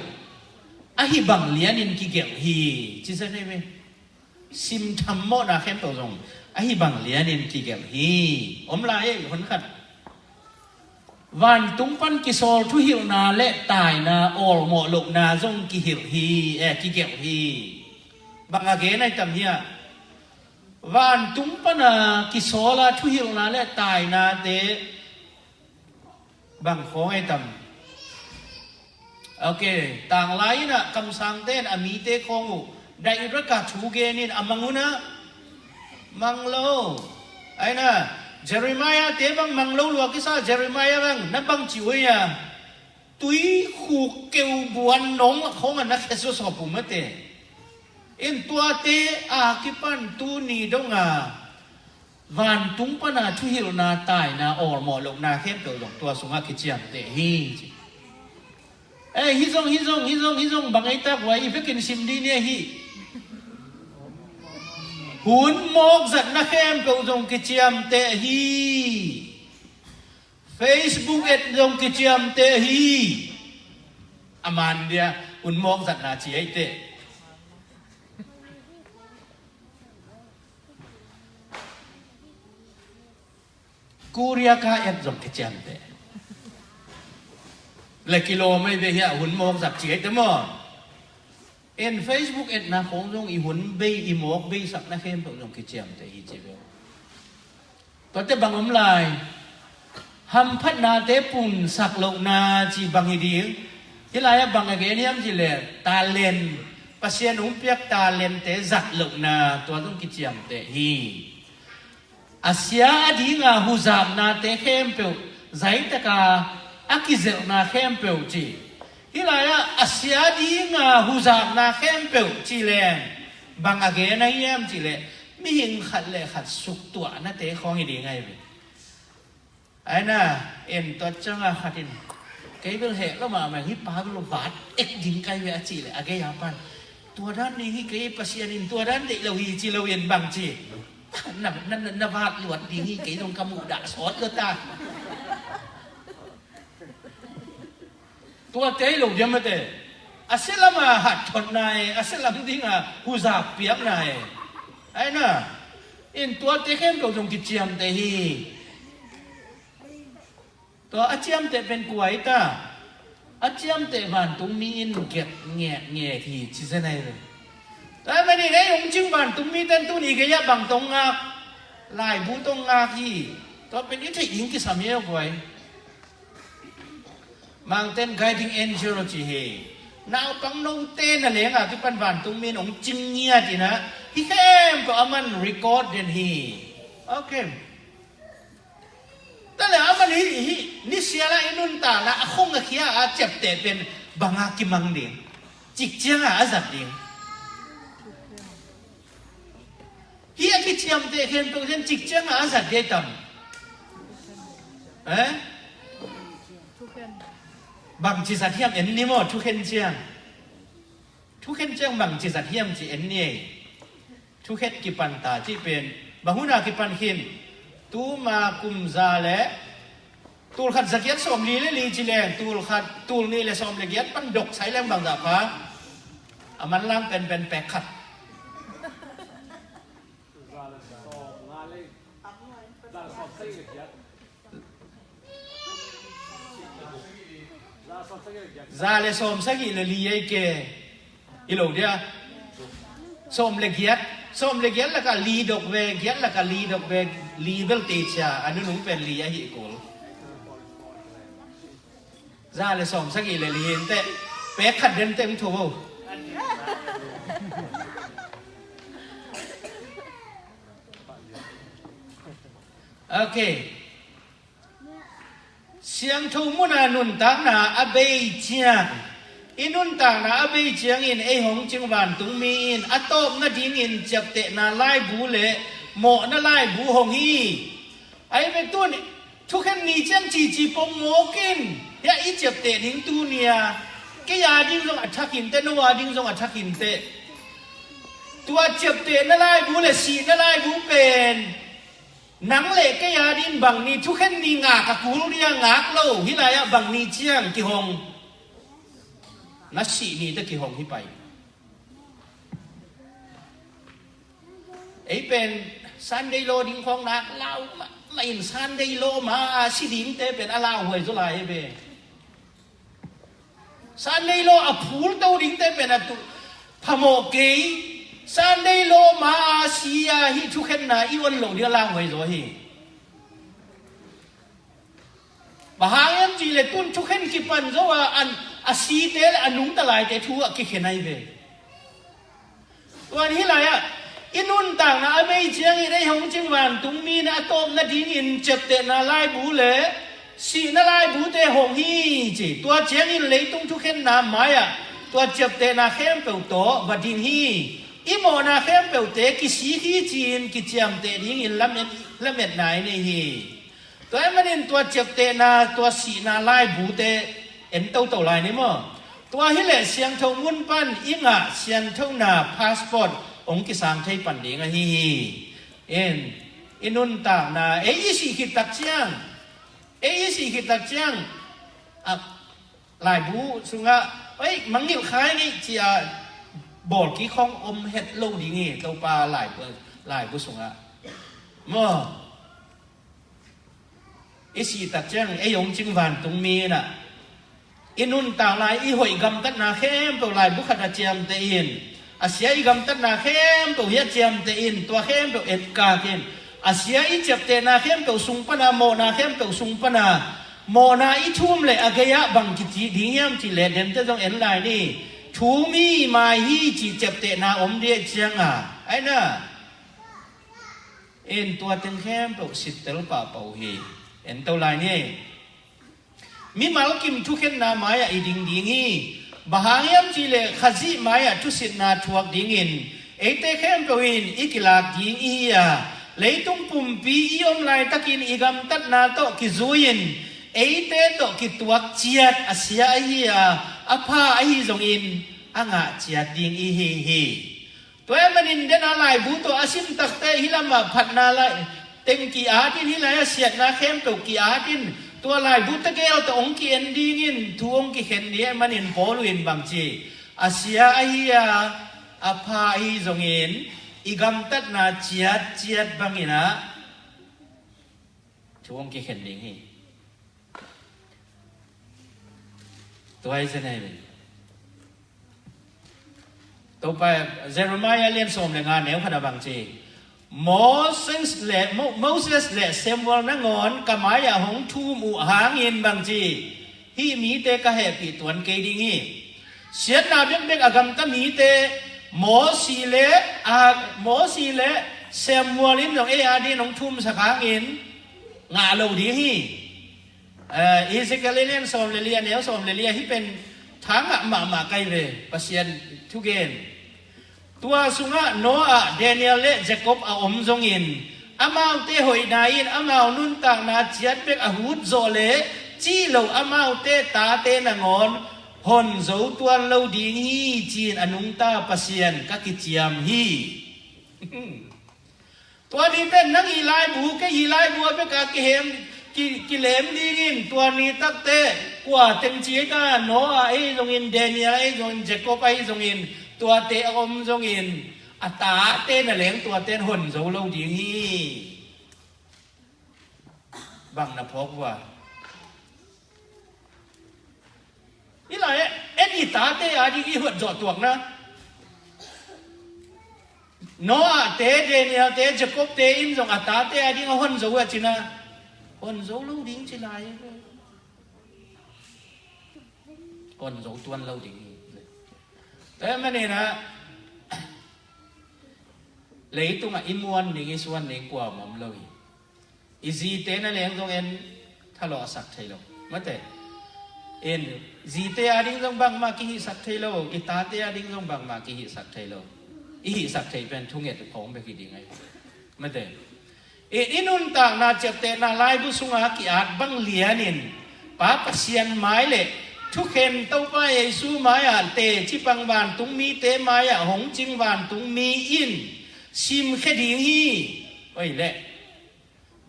ahi bang lianin kigelh hi. Ci sa nei ve. Simtham mawhna khempeuh zong ahi bang lianin kigelh hi. Om lai ei, hun khat. Vantung pan kisawl thuhilhna le taina awlmawh lohna zong kihilh hi, eh, kigelh hi. Bang a gen ahi tam hiah? Vantung pana kisawla thuhilhna le tainate bang khawng ahi tam? Ok, tanglai inah kamsangte in a mite khawng uh daih raka thu genin a mang unah mang lo. Aina, Jeremiah te bang mang lo lua kisa. Jeremiah bang na bang ci uh ia, tui khuk keu buan nong khawng a na khia suasawp uh mate. In tuate a kipan tuni donga vantung pana thuhilhna, taina, awlmawh lohna khempeuh zong tua sungah kiciamteh hi ci. Eh, hi zong, hi zong, hi zong, hi zong, bang ei tak uai, i bekin sim dih ni ahi. Hun mawkzatna khempeuh zong kiciamteh hi. Facebook et zong kiciamteh hi. A man dia, hun mawkzatna ci ei teh. Korea ka et zong kiciamteh. Le kilo mai ve hia, hun mawkzat ci ei teh maw. En Facebook etna khawng zong i hun bei, i mawk beisakna khempeuh zong kiciamteh hi ci ve. Tuate bang om lai? Hamphatnate punsak lohna ci bang hi ding? Hih lai-ah bang a gen hiam ci le, talent, Pasian hong piak talentte zat lohna, tua zong kiciamteh hi. A sia a dinga huzapnate khempeuh, zaitaka a kizelhna khempeuh ci. Hih lai-ah a sia dinga huzapna khempeuh ci leng bang a gen ahi hiam ci leh, mihing khat le khat suktuahnate khawng hi ding ahi ve. Aina, en tuat cianga khat in, kei bel heh lo mahmah, hih pa bel vat ek ding kai ve a cih leh a gei a pan, tua dan ding hi kei, Pasian in tua dan deih lo hi ci lo in bang ci? Na, na, na, na vat luat ding hi kei zong ka muhdah sawt lo ta. Tuate hi lo diam mate. A sia lama hatthotna e, a sia lam dinga huzap piakna e. Aina, in tuate khempeuh zong kiciamteh hi. Tua a ciamteh pen kua hi ta? A ciamteh vantungmi in gek ngekngek hi ci zen ahi ve. Tua ahih manin ei hong cing vantungmi ten tuni gei-ah bang tong ngak, laibu tong ngak hi. Tua pen i theih ding kisam hi e guai. Mangten guiding angel ci hi. Naupang note na lenga kipan vantungmi in hong cing ngiat inah, hih khempeuh a man record den hi. Ok. Tua le a man hih, hih nisiala i nuntakna a khong a khia a ciapteh pen banga kimang ding? Cik cianga a zat ding? Hih a kiciamteh khempeuh zen cik cianga a zat ding tam? Eh? Bangci zat hiam en ni maw, thukhen ciang. Thukhen ciang bangci zat hiam ci en ni ei. Thukhet kipan ta cih pen bang huna kipan khin? Tuma kum za le tulkhat zagiat sawmli le li ci leng, tulkhat, tulnih le sawm le giat pan dok sai leng bangzah pha? A manlang penpen pek khat. Za le sawm sagih le li ei ke. I lo dia. Sawm le giat. Sawm le giat lakah li dok ve, giat lakah li dok ve, li bel teicia, a nunung pen li ahi kul. Za le sawm sagih le li hi inteh. Pek khat den teh hong tho vo. Ok. Siangtho muna nuntakna a bei ciang, i nuntakna a bei ciangin ei hong cing vantungmi in a tawp nadingin ciaptehna laibu le mawhna laibu hong hi. Ahi bek tun thukhen ni ciang cici pong mawk in, hia i ciapteh ding tuni-a kei a ding zong a thak inteh, no a ding zong a thak inteh. Tua ciaptehna laibu le sihna laibu pen nang le kei a ding bang ni thukhen ni ngak a kul dia ngak lo, hih lai-ah bang ni ciang kihong? Na sih ni teh kihong hi pai. Ei pen Sunday law ding khawng nak lau mahmah in, Sunday law ma a si dingte pen a lauhuai zaw lai ei ve. Sunday law a phulto dingte pen a tu phamawh kei. Sunday law ma a si a hih thukhenna i on loh ding a lauhuai zaw hi. Bang hang hiam cih leh tun thukhen kipan zo a, an, a site le a nungta laite thu a kikhen ahi ve. Tuan hih lai-ah i nuntakna a bei ciangin ei hong cing vantungmi in a tawp nadingin ciaptehna laibu le sihna laibute hong hi ci. Tua ciangin leitung thukhenna mai-ah tua ciaptehna khempeuh tawh va ding hi. I mawhna khempeuhte kisik hi ci-in kiciamteh dingin lamet, lametna i nei hi. Tua ahih manin tua ciaptehna, tua sihna laibute en toto lai ni maw? Tua hileh siangtho mun pan i ngah sianthona passport hong kisang thei pan ding ahi hi. In, i nuntakna, ei i sih khit tak ciang, ei i sih khit tak ciang, a, laibu sungah, ei, mangngilh khai ngei ci-a bawlkik khawng om het lo ding hi, Topa laibu, laibu sungah. Maw? I sih tak ciang ei hong cing vantungmi in ah, i nuntak lai i hoih gamtatna khempeuh laibu khat a ciamteh in, a sia i gamtatna khempeuh hi a ciamteh in, tua khempeuh etkak in, a sia i ciaptehna khempeuh sung pana, mawhna khempeuh sung pana, mawhna i thum leh a gei-ah bang kici ding hiam cih leh dente zong en lai ni. Thumi mai hi cih ciaptehna om ding cianga, aina. In tua teng khempeuh sittel pahpah uh hi. En to lai ni. Mimal kim thukhenna mai-ah i ding ding hi. Bang hang hiam cih leh Khazih mai-ah thusitna thuak dingin eite khempeuh in i kilak ding i hi a, leitung pumpi i om laitakin i gamtatna tawh kizui-in eite tawh kituak ciat a sia ahi a, a pha ahi zongin a ngah ciat ding i hi hi. Tua ahih manin dena laibu tawh a sim takte hih lamah phatna lai teng ki-at in, hih lai-ah siatna khempeuh ki-at in, tua laibu tegel tawh hong ki-en dingin thu hong kikhen ding ahih manin Paul in bang ci, a sia ahi a, a pha ahi zongin i gamtatna ciat ciat bangin ah thu hong kikhen ding hi. Tua hi zen ahi ve. Topa Jeremiah lian sawm le nga neu khat a bang ci, Moses le, Mo-, Moses le Samuel nangawn ka mai-ah hong thum uh hangin bang ci, hih mite ka hehpih tuan kei ding hi. Siatna bekbek a gamta mite Mosi le, a, Mosi le Samuel in zong ei a dingin hong thumsak hangin ngah lo ding hi. Eh, Ezekiel lian sawm le li a neu sawm le li a hih pen thangah mahmah kai ve, Pasian thugen. Tua sungah Noah, Daniel le Jacob a om zongin, amaute hoihna in amau nuntakna ciat bek a hut zawh le cih lo amaute tate nangawn hon zo tuan lo ding hi, ci-in a nungta Pasian ka kiciam hi. Tua ni pen nang i laibu, kei i laibu a bek a kihem, ki, kilem dingin tua ni takte kua teng ci ei ta, Noah ahi zongin, Daniel ahi zongin, Jacob ahi zongin, tuate a om zongin, a tate na leng tuate in hon zo lo ding hi. Bang na phawk uh a? Hi lai, en i tate ading i huat zawh tuakna. Noah te, Daniel te, Jacob te in zong a tate ading a hon zo uh a cina, hon zo lo ding ci lai. Hon zo tuan lo ding hi. Tua manin ah leitungah i muan ding, i suan ding kuamah om lo hi. I zite na leng zong en thalawhsak thei lo. Mate, in zite ading zong bangmah kihihsak thei lo, i tate ading zong bangmah kihihsak thei lo. I hihsak thei pen thunget khawng bek hi ding ahi. Mate, i, i nuntakna ciaptehna laibu sunga ki-at bang lianin Pa Pasian mai le thukhen Topa Jesu mai-ah teci pang vantung mite mai-ah hong cing vantung mi in simkhia ding hi. Oi le,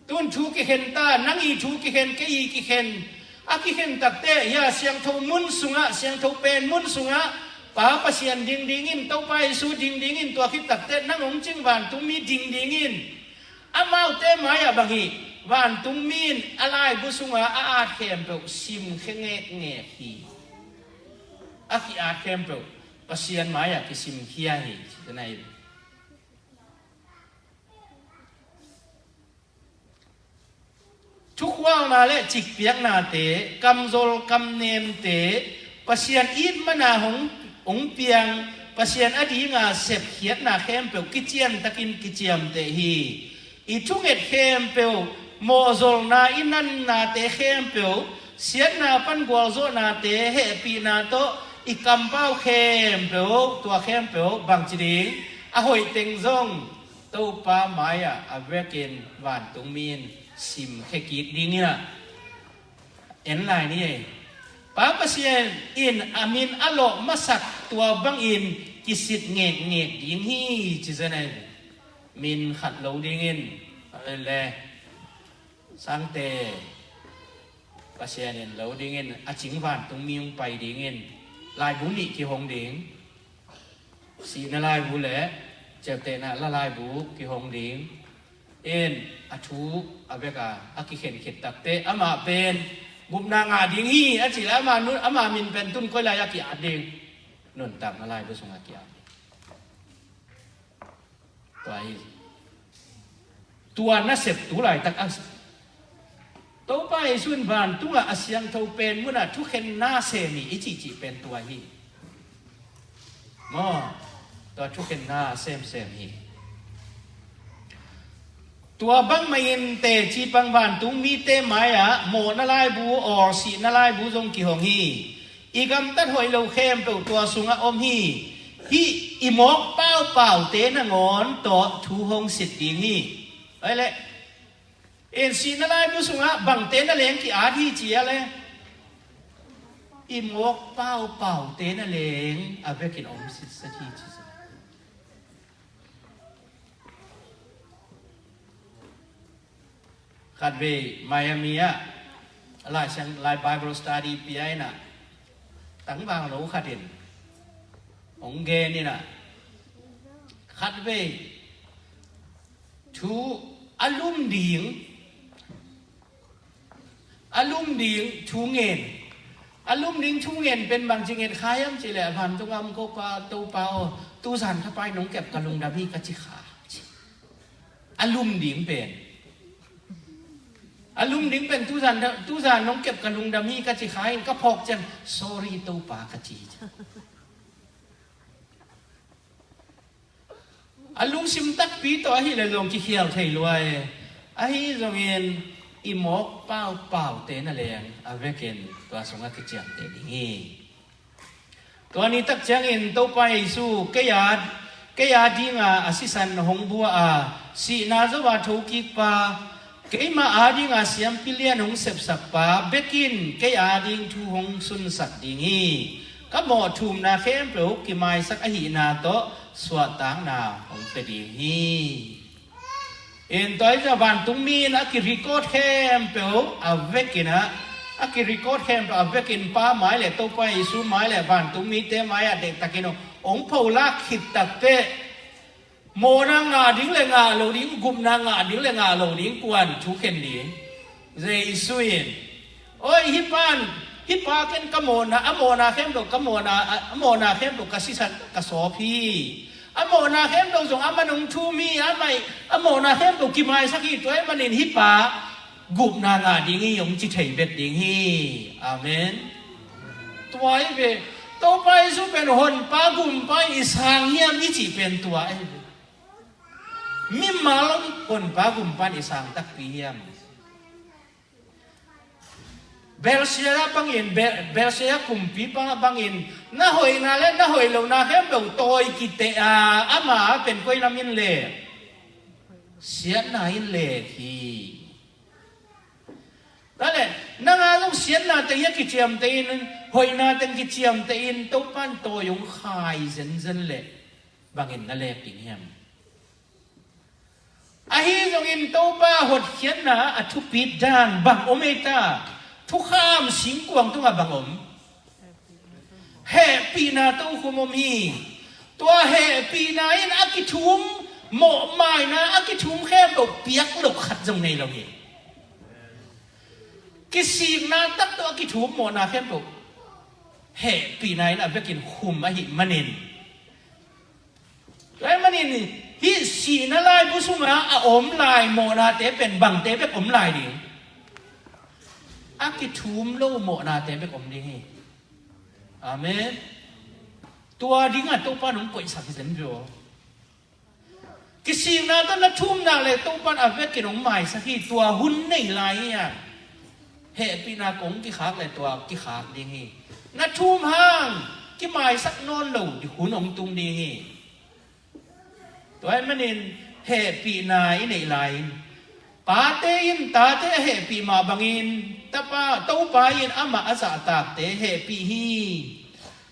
tun thu kikhen ta, nang i thu kikhen, kei i kikhen. A kikhen takte hia, siangtho mun sungah, siangtho pen mun sungah Pa Pasian ding dingin, Topa Jesu ding dingin, tua khit takte nang hong cing vantung mi ding dingin, amaute mai-ah bang hi, vantung mi in a laibu sungah a at khempeuh simkhia ngekngek hi. A ki-at khempeuh Pasian mai-ah kisimkhia hi, ci ka na hi. Thukhualna le cikpiaknate, kamzol kamnemte, Pasian it mana hong, hong piang, Pasian a dinga sepkhiatna khempeuh kiciantakin kiciamteh hi. I thunget khempeuh, mawhzolna i nannate khempeuh, siatna pan gualzawhnate, hehpihna tawh i kampau khempeuh, tua khempeuh bangci ding, a hoih teng zong Topa mai-ah a vekin vantung mi in simkhia kik ding hi na. En lai ni ei. Pa Pasian in a min a lawh masak tua bangin kisit ngekngek ding hi, ci zen ei. Min khat lo dingin, le sangte, Pasian in lo dingin, a cing vantung mi hong pai dingin, laibu nih kihong ding. Sihna laibu le ciaptehna la laibu kihong ding. In a thu a veka a kikhen khit takte amah pen gupna ngah ding hi a ci le, amah nun, amah min pen tun koi lai a ki-at ding? Nuntakna laibu sungah ki-at ding. Tua hi. Tua nasep tu laitak a, Topa Jesu in vantungah a siangtho pen munah thukhenna sem hi i cihcih pen tua hi. Maw, tua thukhenna semsem hi. Tua bangmah in teci pang vantung mite mai-ah mawhna laibu, awlsihna laibu zong kihong hi. I gamtat hoih lo khempeuh tua sungah om hi. Hih i mawk paupaute nangawn tawh thu hong sit ding hi. Ai le, in sihna laibu sungah bangte na leng ki-at hi ci a le, i mawk paupaute na leng a vekin om sitset hi ci. Khatvei Miami ah a Lai Siang, Lai Bible Study pia in ah, tangvang lo khat in hong gen in ah, khatvei thu a lum ding, a lum ding thu ngen. A lum ding thu ngen pen bangci ngen kha hiam cih leh, a vantung a om ko Pa, Topa aw, tuzan thapai nong kep ka lungdam hi ka ci kha. A lum ding pen, a lum ding pen tuzan, tuzan nong kep ka lungdam hi ka ci kha in ka phawk ciang, sorry Topa ka ci. A lungsim takpi tawh ahih leh zong kikhial thei lua e. Ahi zongin i mawk paupaute na leng a vekin tua sungah kiciamteh ding hi. Tua ni tak ciangin Topa Jesu, kei a, kei a dinga a sisan hong bua a, sihna zo a thokikpa, keimah a dinga siampi lian hong sepsakpa bekin kei a ding thu hong sunsak ding hi. Ka mawh thumna khempeuh kimaisak ahihna tawh suahtakna hong pia ding hi. In tua hi zah vantung mi in a ki-record khempeuh a vekin ah, a ki-record khempeuh a vekin Pa mai le Topa Jesu mai le vantung mite mai ah dektakin hong pholak khit takteh, mawhna ngah ding le ngah lo ding, gupna ngah ding le ngah lo ding, kuan thukhen ding? Jesu in, oi, hih pan Hih pa ken ka mawhna, a mawhna khempeuh ka mawhna, a, a mawhna khempeuh ka sisan, ka sawp hi. A mawhna khempeuh zong amah in hong thum hi, amah, a mawhna khempeuh kimaisak hi, tua ahih manin hih pa gupna ngah ding hi, hong ci thei bek ding hi. Amen. Tua hi ve. Topa Jesu pen honpa gumpa in i sang hiam i cih pen tua hi ve. Mimal honpa gumpa in i sang takpi hiam? Belshazzar bangin, Bel-, Belshazzar kumpipa bangin, na hoihna le na hoih lohna khempeuh tawi kiteh a, ama pen koi lam in le, siatna in lek hi. Tua le, nang a zong siatna teng hi a kiciamteh in, hoihna teng kiciamteh in, Topa in tawi hong khai zenzen le, bangin na lek ding hiam? Ahi zongin Topa hotkhiatna a thupit dan bang om ei ta? Thukham singkuang tungah bang om? Hehpihna tokhom om hi. Tua hehpihna in a kithum, mawhmaina a kithum khempeuh piak lo khat zong nei lo hi. Kisikna tak tawh a kithum mawhna khempeuh hehpihna in a vekin khum ahih manin, tua ahih manin hih sihna laibu sungah a om lai mawhnate pen bangte bek om lai ding? A kithum lo mawhnate bek om ding hi. Amen. Tua dingah Topa in hong koihsak hi zen ve aw. Kisikna tawh na thum nak leh Topa in a vekin hong maisak hi. Tua hun nei lai hi a, hehpihna kong kikhak leh tua kikhak ding hi. Na thum hang kimaisak nawn lo ding hun hong tung ding hi. Tua ahih manin hehpihna i neih lai-in, pate in tate a hehpih mah bangin, tapa, Topa in amah a zahtakte hehpih hi.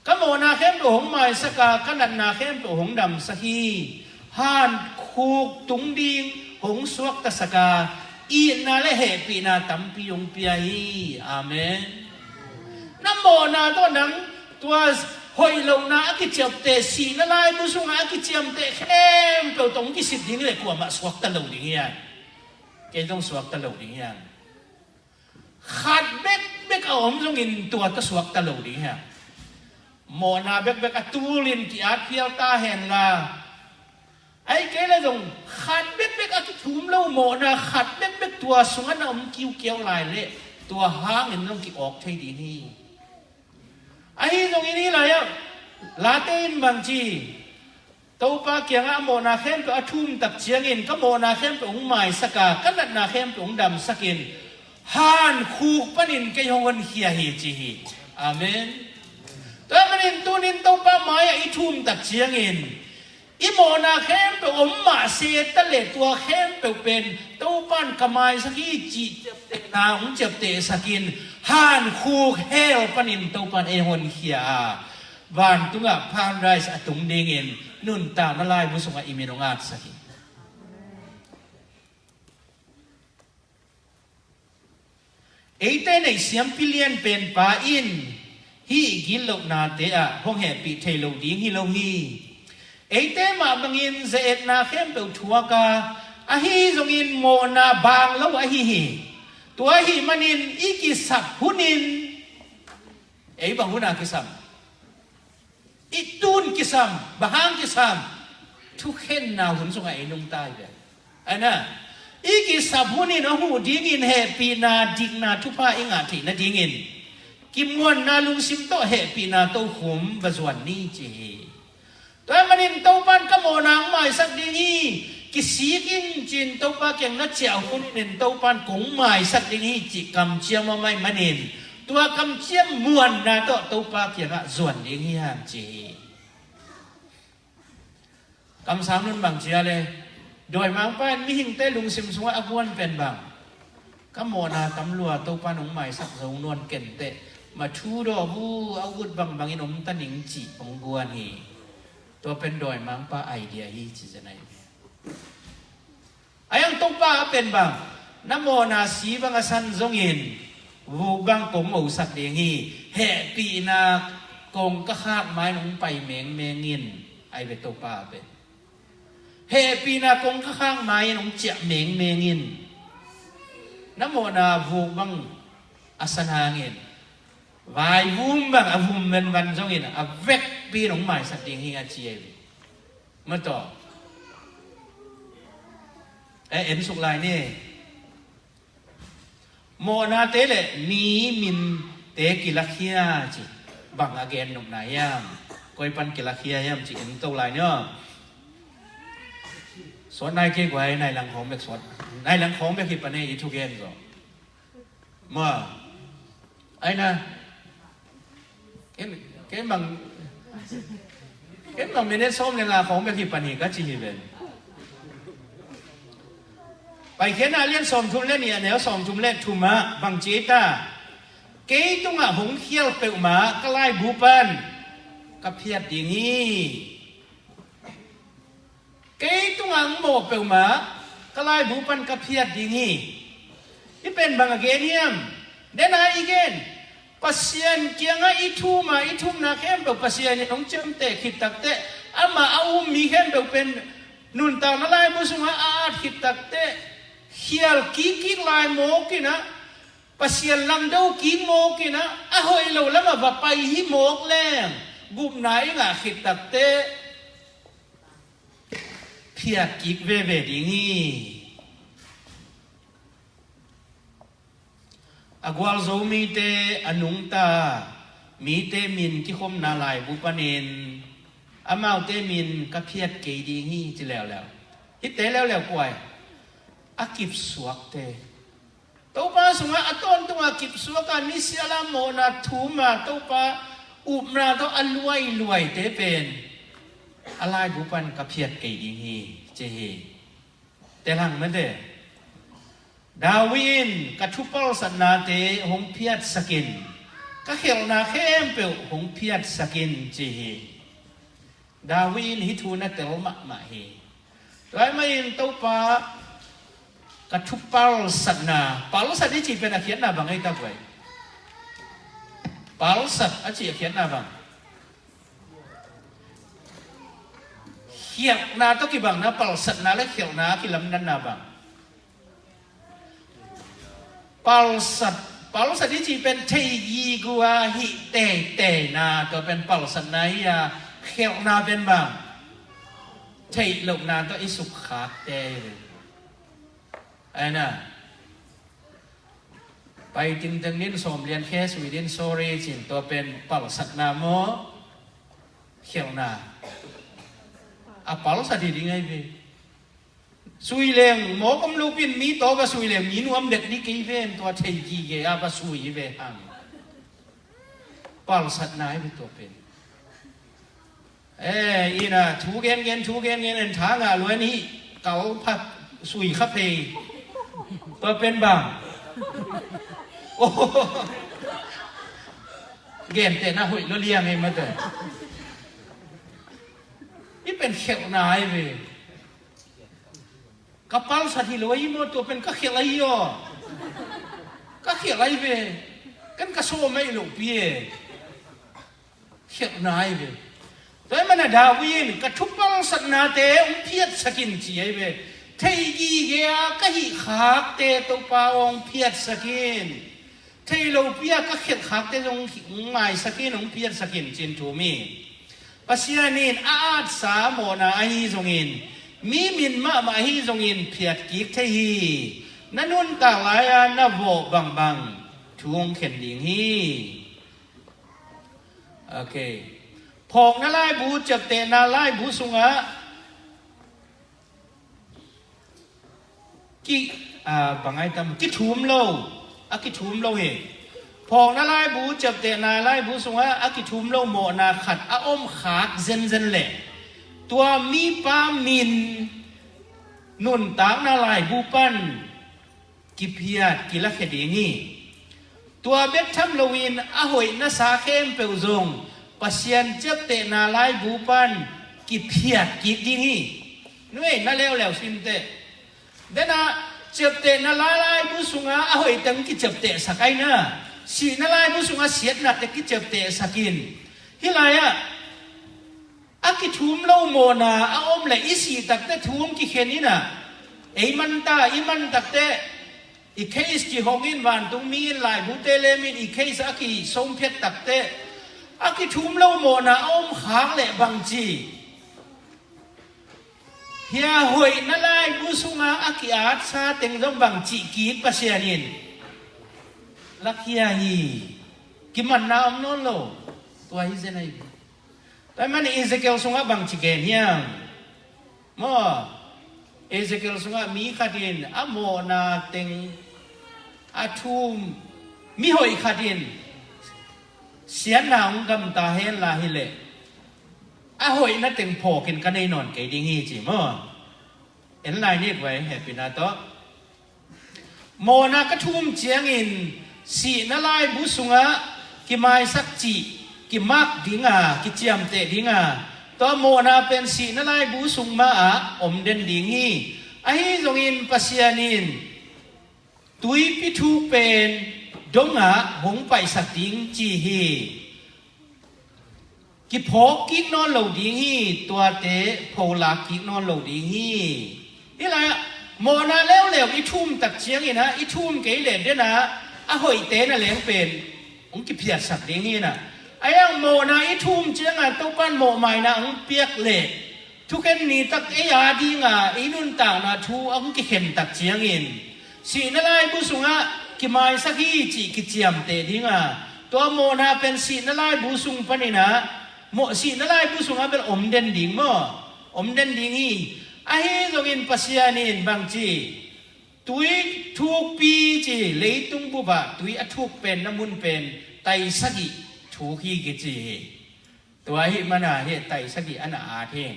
Ka mawhna khempeuh hong maisak a, ka natna khempeuh hong damsak hi. Hankhuk tung ding hong suaktasak a, itna le hehpihna tampi hong pia hi. Amen. Na mawhna tawh nang tua hoih lohna a kiciapteh, sihna laibu sungah a kiciamteh khempeuh tawh hong kisit ding le kuamah suakta lo ding hi hang. Kei zong suakta lo ding hi hang. Khat bekbek a om zongin tua tawh suakta lo ding hi hang. Mawhna bekbek a tulin ki-at phial ta hen la, ahih kei leh zong khat bekbek a kithum lo mawhna khat bekbek tua sungah na om kiukiau lai leh tua hangin zong ki-awk thei ding hi. Ahi zongin hih lai-ah Late in bang ci? Topa kiangah a mawhna khempeuh a thum tak ciangin, ka mawhna khempeuh hong maisak a, ka natna khempeuh hong damsak in, hankhuk panin kei hong honkhia hi ci hi. Amen. Tua ahih manin tunin Topa mai-ah i thum tak ciangin, i mawhna khempeuh om mah se ta leh tua khempeuh pen Topa in ka maisak hi cih ciaptehna hong ciaptehsak in, hankhuk hell panin Topa in ei honkhia a, vantungah paradise a tung dingin nuntakna laibu sungah i min hong atsak hi. Eite neih siampi lian pen Pa in hih gitlohnate ah hong hehpih thei lo ding hi lo hi. Eite mah bangin ze-etna khempeuh thuak a, ahi zongin mawhna baang lo ahi hi. Tua ahih manin i kisap hunin, ei bang hun a kisam? I tun kisam, bang hang kisam? Thukhenna hun sungah ei nungta hi ve. Ana, i kisap hunin a huh dingin hehpihna, dikna, thupha i ngah theih nadingin kimuanna lungsim tawh hehpihna tokhom va zuan ni ci hi. Tua ahih manin Topa in ka mawhna hong maisak ding hi, kisik in ci-in Topa kiang na ciah hunin Topa in kong maisak ding hi cih kamciam om ahih manin, tua kamciam muanna tawh Topa kiangah zuan ding hi hang ci hi. Kamsang nun bang ci a le, dawimangpa in mihingte lungsim sungah a guan pen bang? Ka mawhna tam lua, Topa in hong maisak zo nawn kenteh, ma thu dawh bu a ut bangbangin om ta ning cih hong guan hi. Tua pen dawimangpa idea hi ci zen ahi. A iang Topa a pen bang? Na mawhna si bang a san zongin vuk bang kong mosak ding hi. Hehpihna kong ka khak ma-in hong pai mengmeng in, ahi ve Topa a pen. Hehpihna kong ka khak ma-in hong ciah mengmeng in. Na mawhna vuk bang a san hangin Vaivum bang a vum venvan zongin a vekpi in hong maisak ding hi a ci ei. Mataw. E, en suk lai ni. Mawhnate le mi minte kilakhia ci. Bang a gen nopna hiam? Koi pan kilakhia hiam ci en to lai ni aw. Suat nai kei guai, nai lang khawng bek suat. Nai lang khawng bek hi pan ei i thugen zaw. Ma. Ai na. Ken, ken bang, ken bang minute sawm le nga khawng bek hi pan hi ka ci hi ven. Paikhiatna lian sawmthum le nih a neu sawmthum le thum ah bang ci ta. Kei tungah hong khial peuhmah ka laibu pan ka phiat ding hi. Kei tungah hong mawh peuhmah ka laibu pan ka phiat ding hi. Hih pen bang a gen hiam? Dena i gen, Pasian kiangah i thum a, i thumna khempeuh Pasian in hong ciamteh khit takteh, amah a um mi khempeuh pen nuntakna laibu sungah a at khit takteh, khial kikkik lai mawk in ah, Pasian langdo kik mawk in ah, a hoih lo lamah va pai hi mawk leng, gupna i ngah khit takteh phiat kik veve ding hi. A gualzo mite a nungta mite min kikhopna laibu panin amaute min ka phiat kei ding hi ci leuleu. Hihte leuleu kua hi? A kipsuakte. Topa sungah a tawntungah kipsuak a, misial a mawhna thum a, Topa upna tawh a luailuaite pen a laibu pan ka phiat kei ding hi ci hi. Tel hang mate. David in ka thupalsatnate hong phiatsak in, ka khelhna khempeuh hong phiatsak in ci hi. David in hih thu na tel mahmah hi. Tua ahih manin Topa ka thupalsatna, palsat i cih pen a khiatna bang ei ta guai? Palsat a cih a khiatna bang? Khialhna tawh kibang na, palsatna le khialhna a kilamdanna bang? Palsat, palsat i cih pen thei gige a hih teiteina, tua pen palsatna hi a, khialhna pen bang? Theih lohna tawh i sukkhakte hi. Ai na. Pai tingteng din sawm lian khe sui din sorry cin, tua pen palsatna maw? Khialhna. A palsat hi ding ahi ve. Sui leng mawk om lopin mi tawh va sui leng mi nuam dek ding kei ven, tua thei gige a va sui hi ve hang. Palsatna hi ve tua pen. Eh, ina thu gengen, thu gengen en tha ngah lua ni kal phat sui kha phei. Tua pen bang. Oh. Gentehna hoih lo liang ei mate. I pen khialhna hi ve. Ka palsat hi lo ahi maw, tua pen ka khialh ahi aw. Ka khialh ahi ve. Ken ka sawm ahi lo pi e. Khialhna ahi ve. Tua ahih manin David in ka thupalsatnate hong phiatsak in ci ahi ve. Thei gige a ka hih khakte Topa hong phiatsak in. Thei lopi a ka khialh khakte zong hong maisak in, hong phiatsak in cin thu mi. Pasian in a atsa mawhna ahi zongin, mi min mahmah ahi zongin phiat kik thei hi. Na nuntak lai-a na vawh bangbang thu hong khen ding hi. Ok. Phawkna laibu, ciaptehna laibu sungah ki, a, bangai tam, kithum lo, a kithum lo hi. Phawkna laibu, ciaptehna laibu sungah a kithum lo mawhna khat a om khak zenzen leh tua mipa min nuntakna laibu pan kiphiat kilakhia ding hi. Tua bek tham loin a hoih nasa khempeuh zong Pasian ciaptehna laibu pan kiphiat kik ding hi. Nuai na leuleu sinteh. Dena ciaptehna lai laibu sunga a hoih teng kiciaptehsak aina. Sihna laibu sunga siatna te kiciaptehsak in. Hih lai-ah a kithum lo mawhna a om le i sih takte thu hong kikhen ina. Ei manta, i man takte I case kihong in, vantungmi in, laibute lem in, i case a kisawm phiat takteh a kithum lo mawhna a om khak leh bangci hia? Hoihna laibu sungah a ki-atsa teng zong bangci kik Pasian in lakhia hi. Kimanna om nawn lo. Tua hi zen ahi. Tua hi man Ezekiel sungah bangci gen hiam? Maw, Ezekiel sungah mi khat in a mawhna teng a thum, mi hoih khat in siatna hong gamta henla hileh a hoihna teng phawkin ka nei nawn kei ding hi ci maw. En lai ni guai, hehpihna tawh. Mawhna ka thum ciangin sihna laibu sungah kimaisak cih kimak dinga, kiciamteh dinga, tua mawhna pen sihna laibu sung mahah om den ding hi. Ahi zongin Pasian in tuipi thuk pen dongah hong paihsak ding ci hi. Kiphawk kik nawn lo ding hi, tuate pholak kik nawn lo ding hi. Hih lai-ah mawhna leuleu i thum tak ciangin ah, i thum kei leh denah a hoihte na leng pen hong kiphiatsak ding hi nah. Ahi hang mawhna i thum ciangah Topan mawhmaina hong piak leh thukhen ni tak ei a dinga i nuntakna thu a hong kikhen tak ciangin sihna laibu sungah kimaisak hi cih kiciamteh dinga, tua mawhna pen sihna laibu sung paninah, mawh sihna laibu sungah bel om den ding maw? Om den ding hi. Ahi zongin Pasian in bangci, tui thukpi ci, leitung bupah tui a thuk pen na mun pen tai sagih thuk hi kici hi. Tua ahih mana hih tai sagih a na at hi.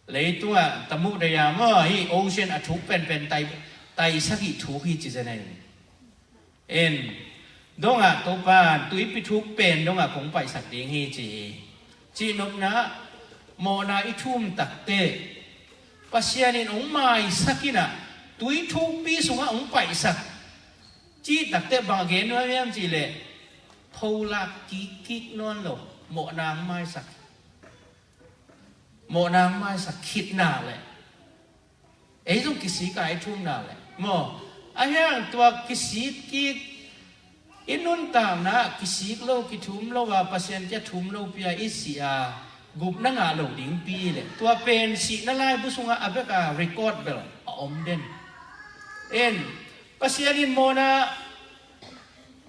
Leitungah tamuh daya maw, hih ocean a thuk penpen tai, tai sagih thuk hi ci zen ahi. En, dongah Topan tuipi thuk pen dongah kong paihsak ding hi ci hi. Cihnopna, mawhna i thum takteh Pasian in hong maisak inah tui thukpi sungah hong paihsak cih takteh bang a gen nuam hiam cihleh pholak kikkik nawn lo, mawhna hong maisak. Mawhna hong maisak khitna leh ei zong kisik a i thumna leh maw, ahi hang tua kisik kik, i nuntakna kisik lo, kithum lo a, Pasian kia thum lo pi a i si a, gupna ngah lo dingpi leh tua pen sihna laibu sungah a bek a record bel a om den. En, Pasian in mawhna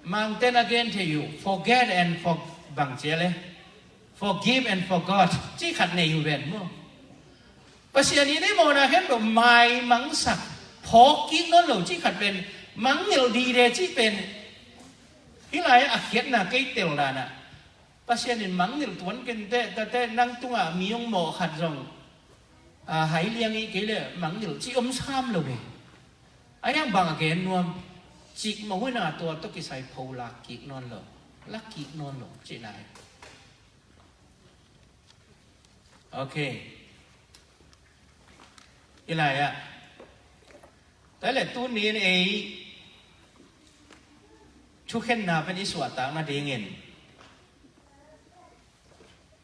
Mangten a gen thei uh, forget and for, bang cia le, forgive and forgot cih khat nei uh ven maw? Pasian in ei mawhna khempeuh maimangsak, phawk kik nawn lo cih khat pen, mangngilh dide cih pen hih lai-ah a khiatna kei tel danah Pasian in mangngilh tuan kenteh, tate nang tungah mi hong mawh khat zong a, hai liang i kei le mangngilh cih om sam lo ve. Ahi hang bang a gen nuam, cikmah huina tua tawh kisai pholak kik nawn lo, lak kik nawn lo cihna hi. Ok. I lai-ah, tua le tunin ei thukhenna pen i suahtak nadingin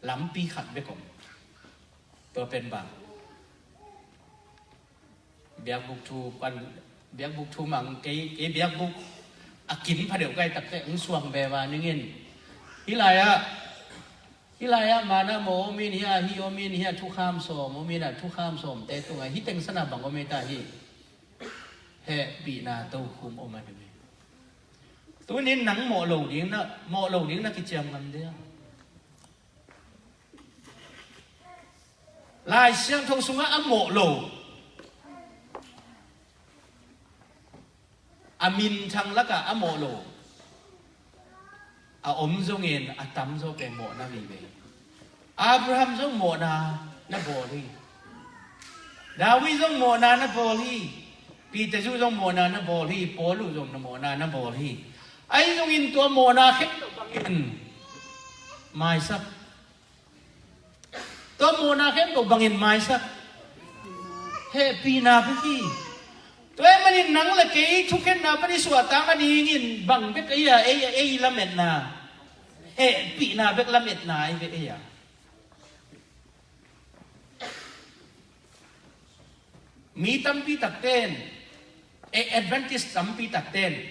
lampi khat bek om. Tua pen bang? Biakbuk thu pan, biakbuk thu mang, kei, kei biakbuk a kin pha deuh kai takteh hong suang veva ningin. Hih lai-ah, hih lai-ah mana maw om in hia, hih om in hia, thukham sawm om in ah, thukham sawmte tungah hih teng sanah bang om ei ta hi? Hehpihna tokhum om a ding hi. Tunin nang mawh lo ding na, mawh lo ding na kiciam ngam dia? Lai Siangtho sungah a mawh lo, a minthang lakah a mawh lo a om zongin a tamzaw pen mawhna vive. Abraham zong mawhna na bawl hi. David zong mawhna na bawl hi. Peter zong mawhna na bawl hi. Paul zong na mawhna na bawl hi. Ahi zongin tua mawhna khempeuh bangin maisak. Tua mawhna khempeuh bangin maisak? Hehpihna bek hi. Tua ahih manin nang le kei thukhenna pan i suahtak nadingin bang bek ei a, ei, ei lametna? Hehpihna bek lametna ei bek ei a. Mi tampi takten Ei Adventist tampi takten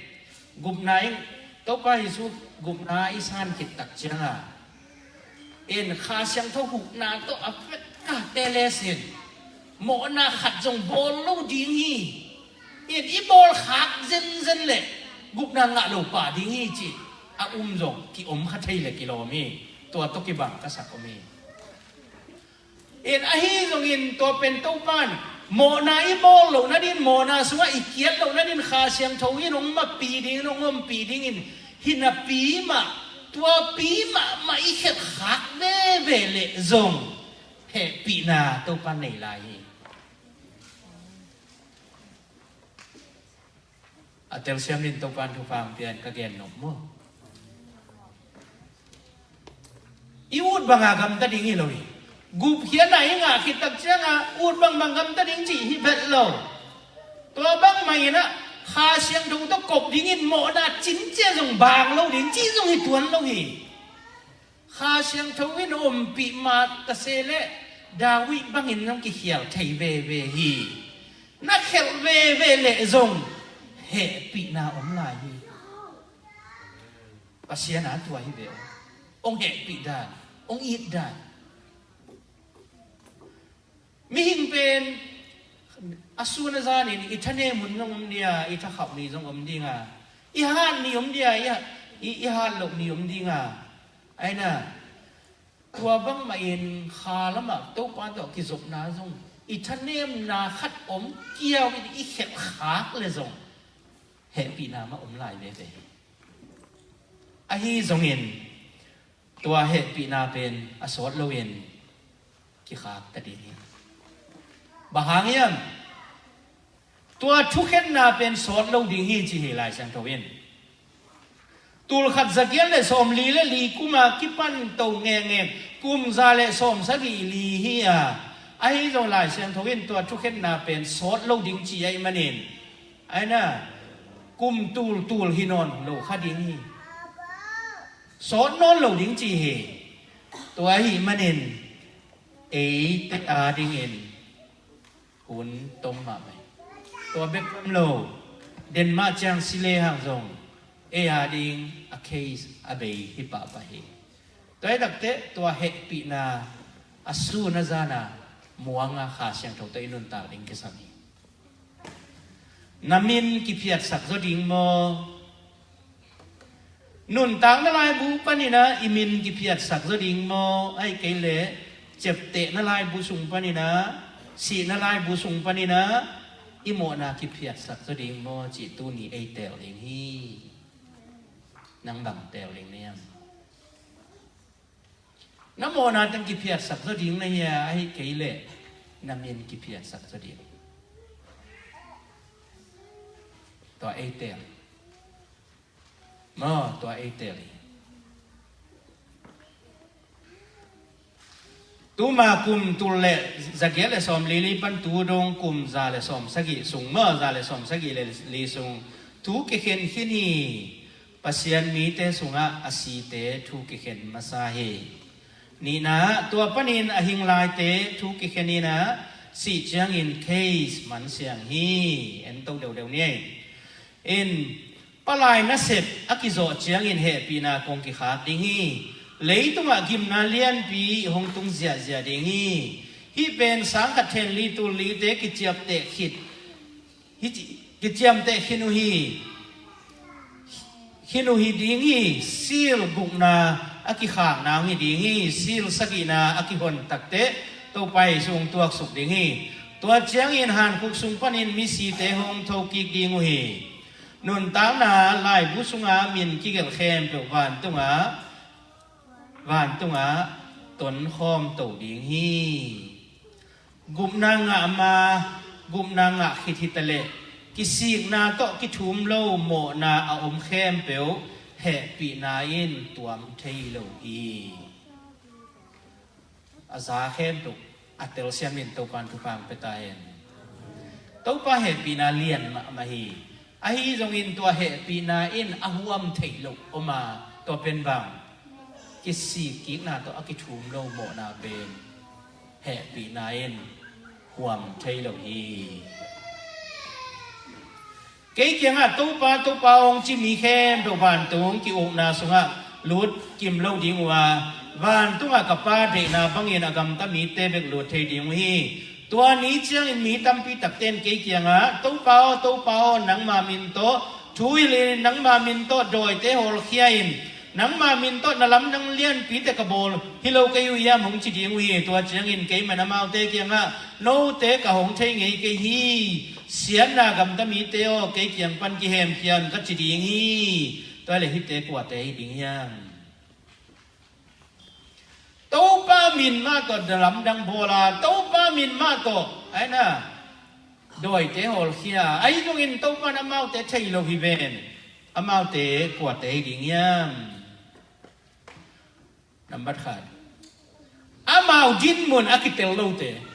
gupna in, Topa Jesu gupna i san khit tak cianga in Kha Siangtho huhna tawh a vekate le sin mawhna khat zong bawl lo ding hi. In i bawl khak zenzen le gupna ngah lo pah ding hi ci a um zong ki om kha thei le kilawm hi. Tua tawh kibang ka sak om hi. In ahi zongin tua pen Topan mawhna i bawl loh nadin, mawhna sungah i kiat loh nadin Kha Siangtho in hong mapi dingin, hong ompih dingin hi napi mah, tuapi mahmah i khelh khak veve leh zong hehpihna Topan nei lai hi. A telsiam in Topan thupha hong pia in ka gen nop maw? I ut banga gamta ding hi lo hi. Gupkhiatna i ngah khit tak cianga ut bangbang gamta ding cih hi bet lo. Tua bangmah inah Kha Siangtho tawh kop dingin mawhna cin cia zong bang lo ding cih zong hi tuan lo hi. Kha Siangtho in ompih mah ta se leh David bangin zong kikhial thei veve hi. Na khelh veve leh zong hehpihna om lai hi. Pasian a tua hi ve aw. Hong hehpih dan, hong it dan. Mihing pen a sun a zanin i thanem hun zong om dia, i thakhauh ni zong om dinga, i hat ni om dia, i, i, i hat loh ni om dinga. Aina tua bangmah in kha lamah Topa tawh kizopna zong i thanemna khat om kiau in i khelh khak le zong hehpihna mah om lai veve hi. Ahi zongin tua hehpihna pen a sawt loin kikhak ta ding hi. Bang hang hiam? Tua thukhenna pen sawt lo ding hi ci hi Lai Siangtho in. Tulkhat zagiat le sawmli le li kuma kipan to ngengeng kum za le sawmsagih li hi a, ahi zong Lai Siangtho in tua thukhenna pen sawt lo ding ci ahih manin, aina kum tultul hi nawn lo kha ding hi. Sawt nawn lo ding ci hi. Tua ahih manin eite adingin hun tom mahmah hi. Tua bek pem lo, Denmark ciang si lehang zong ei ading a case a bei hi pahpah hi. Tua hi takteh tua hehpihna a sun a zana muanga Kha Siangtho tawh i nuntak ding kisam hi. Na min kiphiatsak zaw ding maw? Nuntakna laibu paninah i min kiphiatsak zaw ding maw? Ahih kei leh ciaptehna laibu sung paninah, sihna laibu sung paninah i mawhna kiphiatsak zaw ding maw cih tuni ei teel ding hi. Nang bang teel ding na hiam? Na mawhna teng kiphiatsak zaw ding na hia, ahih kei leh na min kiphiatsak zaw ding? Tua ei teel. Maw, tua ei teel hi. Tuma kum tul le zagiat le sawmli li pan tu dong kum za le sawmsagih sung maw, za le sawmsagih le li sung thu kikhen khin hi. Pasian mite sungah a site thu kikhen masa hi. Nihna ah tua panin a hing laite thu kikhen inah sih ciangin case man siang hi. En to deuhdeuh ni ei. In palai nasep a kizawh ciangin hehpihna kong kikhak ding hi. Leitungah gimna lianpi hong tung ziahziah ding hi. Hih pen sangkhat then li tul lite kiciapteh khit hi ci, kiciamteh khin uh hi. Khin uh hi ding hi. Sil gukna a kikhakna hong hi ding hi. Sil sagihna a kihon takteh Topa Jesu hong tuaksuk ding hi. Tua ciangin hankhuk sung panin misite hong thokik ding uh hi. Nuntakna laibu sunga min kigelh khempeuh vantungah, vantungah tonkhawm to ding hi. Gupna ngah ma, gupna ngah khit hitaleh kisikna tawh kithum lo mawhna a om khempeuh hehpihna in tuam thei lo hi. A za khempeuh a telsiam in Topan thupha hong pia ta hen. Topa hehpihna lian mahmah hi. Ahi zongin tua hehpihna in a huam theih loh om a, tua pen bang? Kisikkikna tawh a kithum lo mawhna pen hehpihna in huam thei lo hi. Kei kiangah Topa, Topa hong ci mi khempeuh vantung ki-ukna sungah lut kim lo ding uh a, vantungah ka Pa deihna bangin a gamta mite bek lut thei ding uh hi. Tua ni ciangin mi tampi takte in kei kiangah, Topa aw, Topa aw, nangma min tawh thu hilhin, nangma min tawh dawite hawlkhia in, nangma min tawh na lamdang lianpite ka bawl hi lo kei uh hiam, hong ci ding uh hi. Tua ciangin keiman amaute kiangah, note ka hong thei ngei kei hi. Siatna gamta mite aw, kei kiang pan kihemkhia un, ka ci ding hi. Tua le hihte kuate hi ding hiam? Topa min mah tawh na lamdang bawl a, Topa min mah tawh, ai na, dawite hawlkhia a, ahi zongin Topa in amaute thei lo hi ven. Amaute kuate hi ding hiam? Nambat khat, amau dinmun a kitel lote.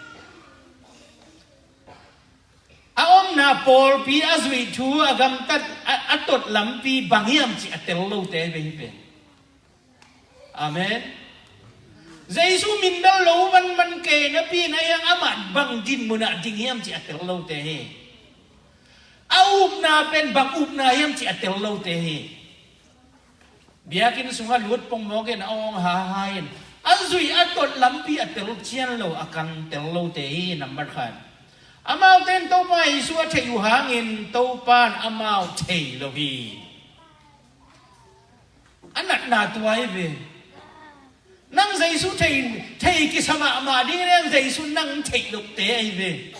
A omna pawlpi, a zuih thu, a gamtat, a, a tot lampi bang hiam cih a tel lote hi ve hi pen. Amen. Jesu min bel lo manman kei napi in, a hiang amah bang dinmun ah ding hiam cih a tel lote hi. A upna pen bang upna hiam cih a tel lote hi. Biakinn sungah lut pongmawk in, a awng haha in, a zuih a tot lampi a tel cian lo, a kan tel lote hi. Nambat khat, amaute in Topa Jesu a theih uh hangin Topa in amau thei lo hi. A natna tua hi ve. Nang Jesu thei, thei kisa mahmah ding leng Jesu nang theih lote ahi ve.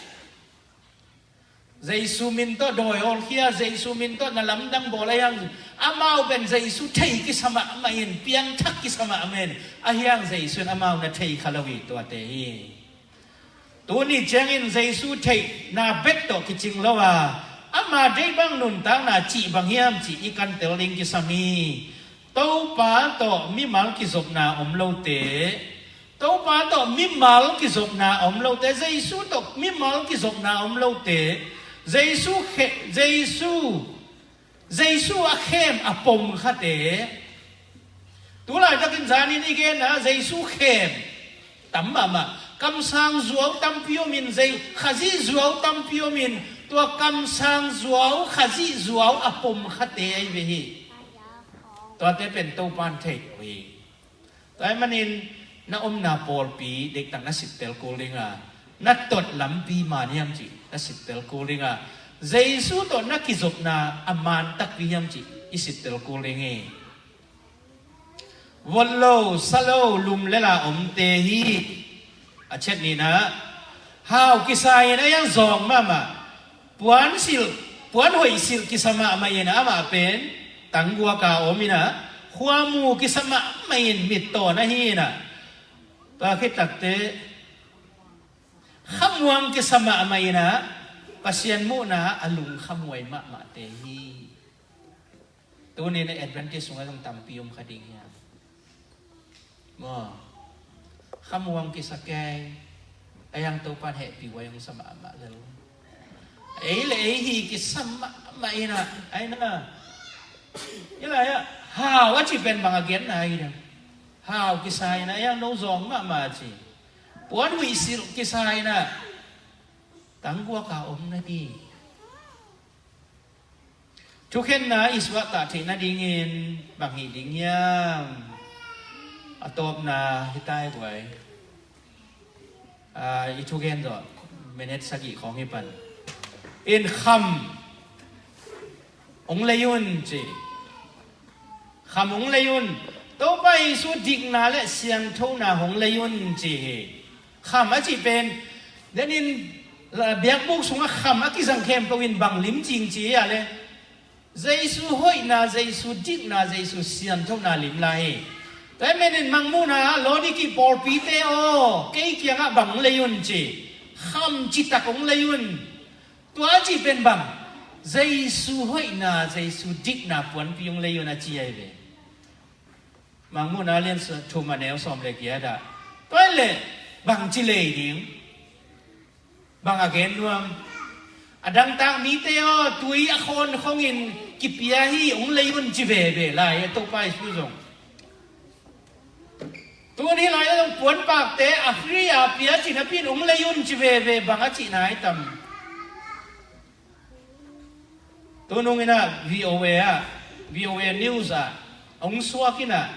Jesu min tawh dawi hawlkhia, Jesu min tawh na lamdang bawl a hiang, amau pen Jesu thei kisa mahmah in, piangthak kisa mahmah in, a hiang Jesu in amau na thei kha lo hi, tuate hi. Tuni ciangin Jesu theihna bek tawh kicing lo a, ama deih bang nuntakna cih bang hiam cih i kantel ding kisam hi. Topa tawh mimal kizopna om lote, Topa tawh mimal kizopna om lote, Jesu tawh mimal kizopna om lote, Jesu khe, Jesu, Jesu a khem a pom khate. Tulaitakin zanin i genna Jesu khem tam mahmah. Kamsang zuau tampi omin, Khazih zuau tampi omin, tua kamsang zuau, Khazih zuau a pom khate ahi ve hi. Tuate pen Topa in thei lo hi. Tua ahih manin na omna pawlpi deihtak na sittel kul ding a, na tot lampi man hiam cih na sittel kul ding a, Jesu tawh na kizopna a man takpi hiam cih i sittel kul ding hi. Vot lo, sa lo, lum le la omte hi. A chet nihna, hau kisa in a hiang zawng mahmah, puan silh, puan hoih silh kisa mahmah in amah pen tangguak a om in a, khuamu kisa mahmah in mittawn ahi in a, tua khit takte khamuang kisa mahmah in a, Pasian muhna a lungkhamhuai mahmahte hi. Tuni in a Adventist sungah zong tampi om kha ding hiam? Maw, khamuang kisa kei, a hiang Topa in hehpihhuai hong sa mahmah lel. Ei le ei hi kisa mahmah in a, ai na. I lai ah, hau a cih pen bang a genna hi ding. Hau kisa in a, a hiang no zawng mahmah a ci. Puan huih silh kisa in a, tangguak a om na hi. Thukhenna i suahtah theih nadingin bang hih ding hiam? A tawpna hi tai guai. Ah, i thugen zawh minute sagih khawng hi pan. In kham hong lei un ci. Kham hong lei un. Topa Jesu dikna le sianthona hong lei un ci hi. Kham a cih pen, denin, la, biakbuk sungah kham a kizang khempeuh in bang lim cing ci a le, Jesu hoihna, Jesu dikna, Jesu sianthona lim lai hi. Tua ahih manin Mangmuhna, Laodiki pawlpite aw, kei kiangah bang hong lei un ci. Kham citak hong lei un. Tua a cih pen bang, Jesu hoihna, Jesu dikna puanpi hong lei un a ci ahi ve. Mangmuhna lian thum a neu sawm le giat ah. Tua ahih leh bang ci lei ding? Bang a gen nuam? A dangtak mite aw, tui a khawn khongin kipia hi, hong lei un ci veve lai a, Topa Jesu zong. Tuni lai a zong puanpakte a free a pia ci napi in hong lei un ci veve, bang a cihna hi tam? Tunung in ah V O A ah, V O A News ah hong suak in ah,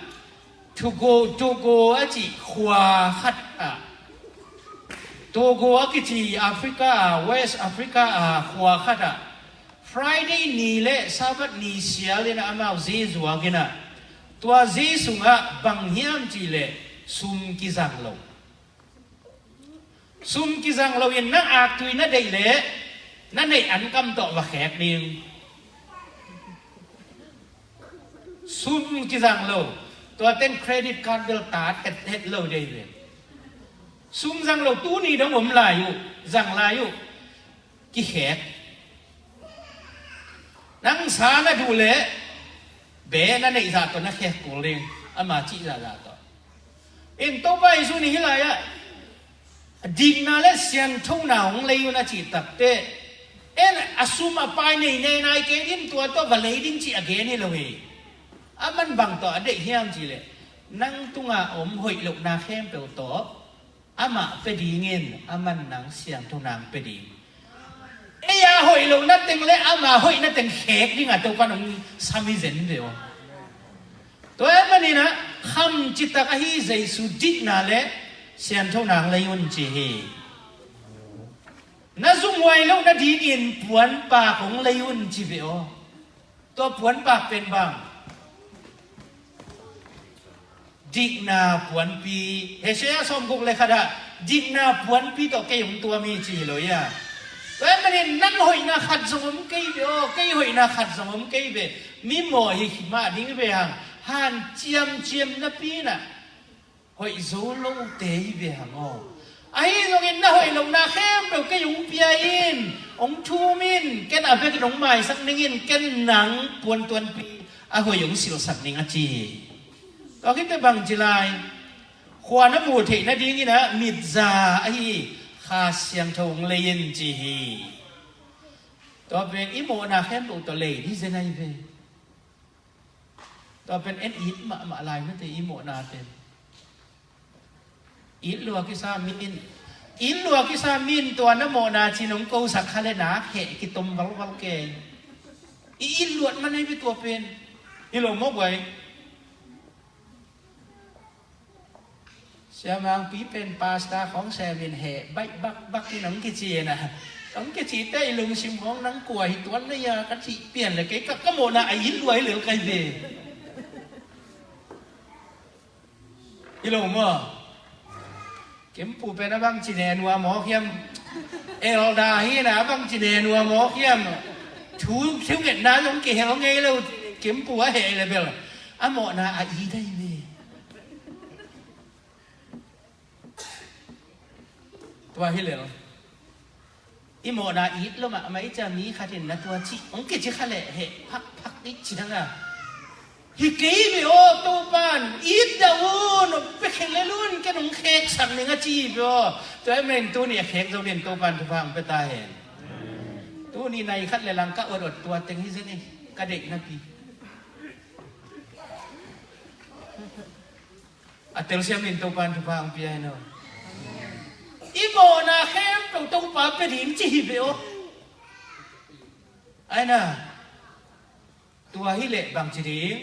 Togo, Togo a cih khua khat ah, Togo a kici Africa ah, West Africa ah khua khat ah Friday ni le Sabbath ni sial in ah amau zi zuak in ah, tua zi sungah bang hiam cih leh sum kizang lo. Sum kizang lo in na aktui na deih leh na neih ankam tawh va khek ding. Sum kizang lo, tua teng credit card bel tat het, het lo dei ve. Sum zang lo tuni dong om lai uh, zang lai uh, kikhek. Nang sa na duh leh be na neih zah tawh na khek kul ding, ama cih zahzah tawh. In Topa Jesu nih hih lai-ah dikna le sianthona hong lei un a cih takteh, en a sum a pai nei nei nai kei ding, tua tawh va lei ding cih a gen hi lo hi. A man bang tawh a deih hiam cih leh, nang tungah om hoih lohna khempeuh tawh amah pia dingin, a man nang sianthona hong pia ding. Ei a hoih lohna teng le ama hoihna teng khek dingah Topa in hong sam hi zen ve aw. Tua ahih manin ah kham citak ahi Jesu dikna le sianthona hong lei un ci hi. Na zumhuai loh nadingin puanpak hong lei un ci ve aw. Tua puanpak pen bang? Dikna puanpi. Isaiah sawmguk le khat ah dikna puanpi tawh kei hong tuam hi ci hi lo ia. Tua ahih manin nang hoihna khat zong om kei ve aw, kei hoihna khat zong om kei ve. Mimawh hi mah ding ve hang, hanciamciam napi in ah hoih zo lote hi ve hang aw. Ahi zongin na hoih lohna khempeuh kei hong pia in, hong thum in, ken a vekin hong maisak ning in, ken nang puantuanpi a hoih hong silhsak ning a ci hi. Tua khit teh bang ci lai? Khua na muh theih nadingin ah mitza ahi Kha Siangtho hong lei in ci hi. Tua pen i mawhna khempeuh tawh lei ding zen ahi ve. Tua pen en it mahmah lai mate i mawhna pen. It lua kisa mi in, it lua kisa mi in tua na mawhna cih hong kosak kha le nak heh kitom valval kei. I it luat man ahi ve tua pen. Hi lo maw guai? Siamangpi pen pastor khawng semin heh baih bakbak in hong kici in ah, hong kici teh i lungsim khawng nang kua hi tuan na ia ka cih pian le kei ka, ka mawhna a it lua hi lel kai ve. Hi lo maw? Kempu pen a bang ci ne nuam aw hiam? Elder hi in ah a bang ci ne nuam aw hiam? Thu, thu ngetna zong kihel ngei lo. Kempu a heh le bel a mawhna a it ahi ve. Tua hi lel. I mawhna it lo mahmah i cia mi khat in na tua cih hong kici kha leh heh phakphak i ci dang a. Hi kei ve aw, Topan it dah un, pia khe lel un, ken hong kheksak ning a ci hi ve aw. Tua ahih manin tuni a khek zo dingin Topan thupha hong pia ta hen. Tuni nai khat le lang ka uat uat tua teng hi zen hi, ka deih napi. A telsiam in Topan thupha hong pia hi no. I mawhna khempeuh Topa pia ding ci hi ve aw. Ai na, tua hi leh bang ci ding?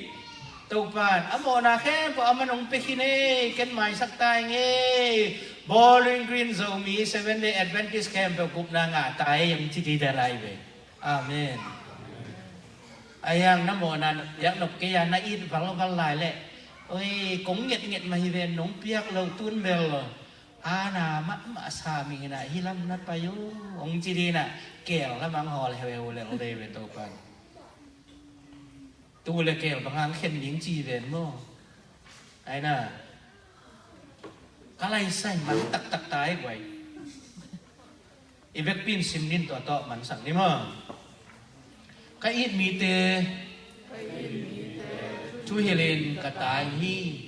Topan a mawhna khempeuh a man hong pia khin ei, ken maisak ta ing ei. Bowling Green Zomi Seven Day Adventist khempeuh gupna ngah ta ei hong ci ding dal lai ve. Amen. A hiang na mawhna biak nop kei a na it valval lai leh, oi, kong ngetnget mah hi ven, nong piak lo tun bel lo. Ana mahmah sa ming in ah hi lam na pai uh, hong ci ding in ah keel lam ang hawl heuheu lel dei ve Topan. Tu le keel bang hang khen ding ci ven maw? Ai na. Ka lai sai man taktak ta ei guai. I vekpi in sim nin tua tawh mansak ni maw? Ka it mite thuhilhin ka tai hi.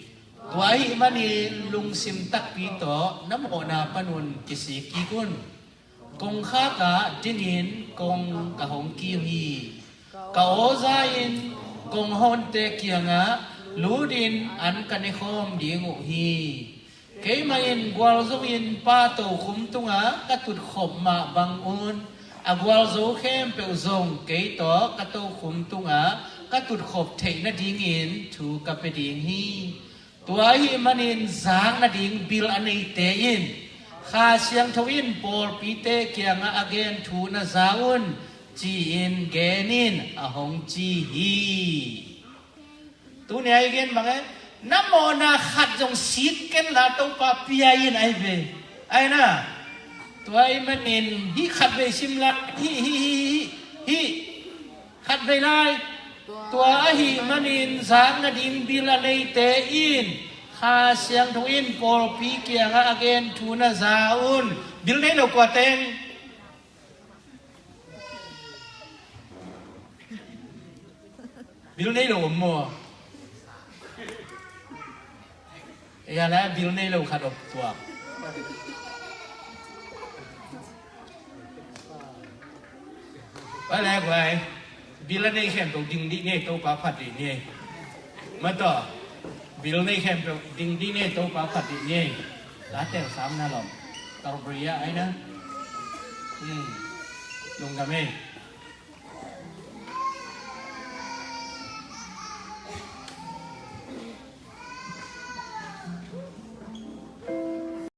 Tua ahih manin lungsim takpi tawh na mawhna panun kisik kik un. Kongkhak ah dingin kong ka hong kiu hi. Ka awza in kong hawnte kiangah lutin an ka nekhawm ding uh hi. Keimah in gualzongin pa tokhum tungah ka tutkhop mah bangun A gualzo khempeuh zong kei tawh ka tokhom tungah ka tutkhop theih nadingin thu ka pia ding hi. Tua ahih manin zak nading bil a neite in Kha Siangtho in pawlpite kiangah a gen thu na za un, ci-in gen in, a hong ci hi. Tuni a i gen bang e, na mawhna khat zong sit ken la, Topa pia in, ai ve. Ai na, tua ahih manin hih khat vei sim la, hih, hih, hih, hih, hih. Khat vei lai. Tua ahih manin zak nading bil a neite in Kha Siangtho in pawlpi kiangah a gen thu na za un. Bil nei lo kua teng? Bil nei lo om maw? Ei, a la bil nei lo khat om tuak. Vai le guai. Bil a nei khempeuh ding dih ni ei, Topa phat dih ni ei. Mataw. Bil nei khempeuh ding dih ni ei, Topa phat dih ni ei. La tel sam na lom. Kalbria ai na. Hmm. Lungdam ei.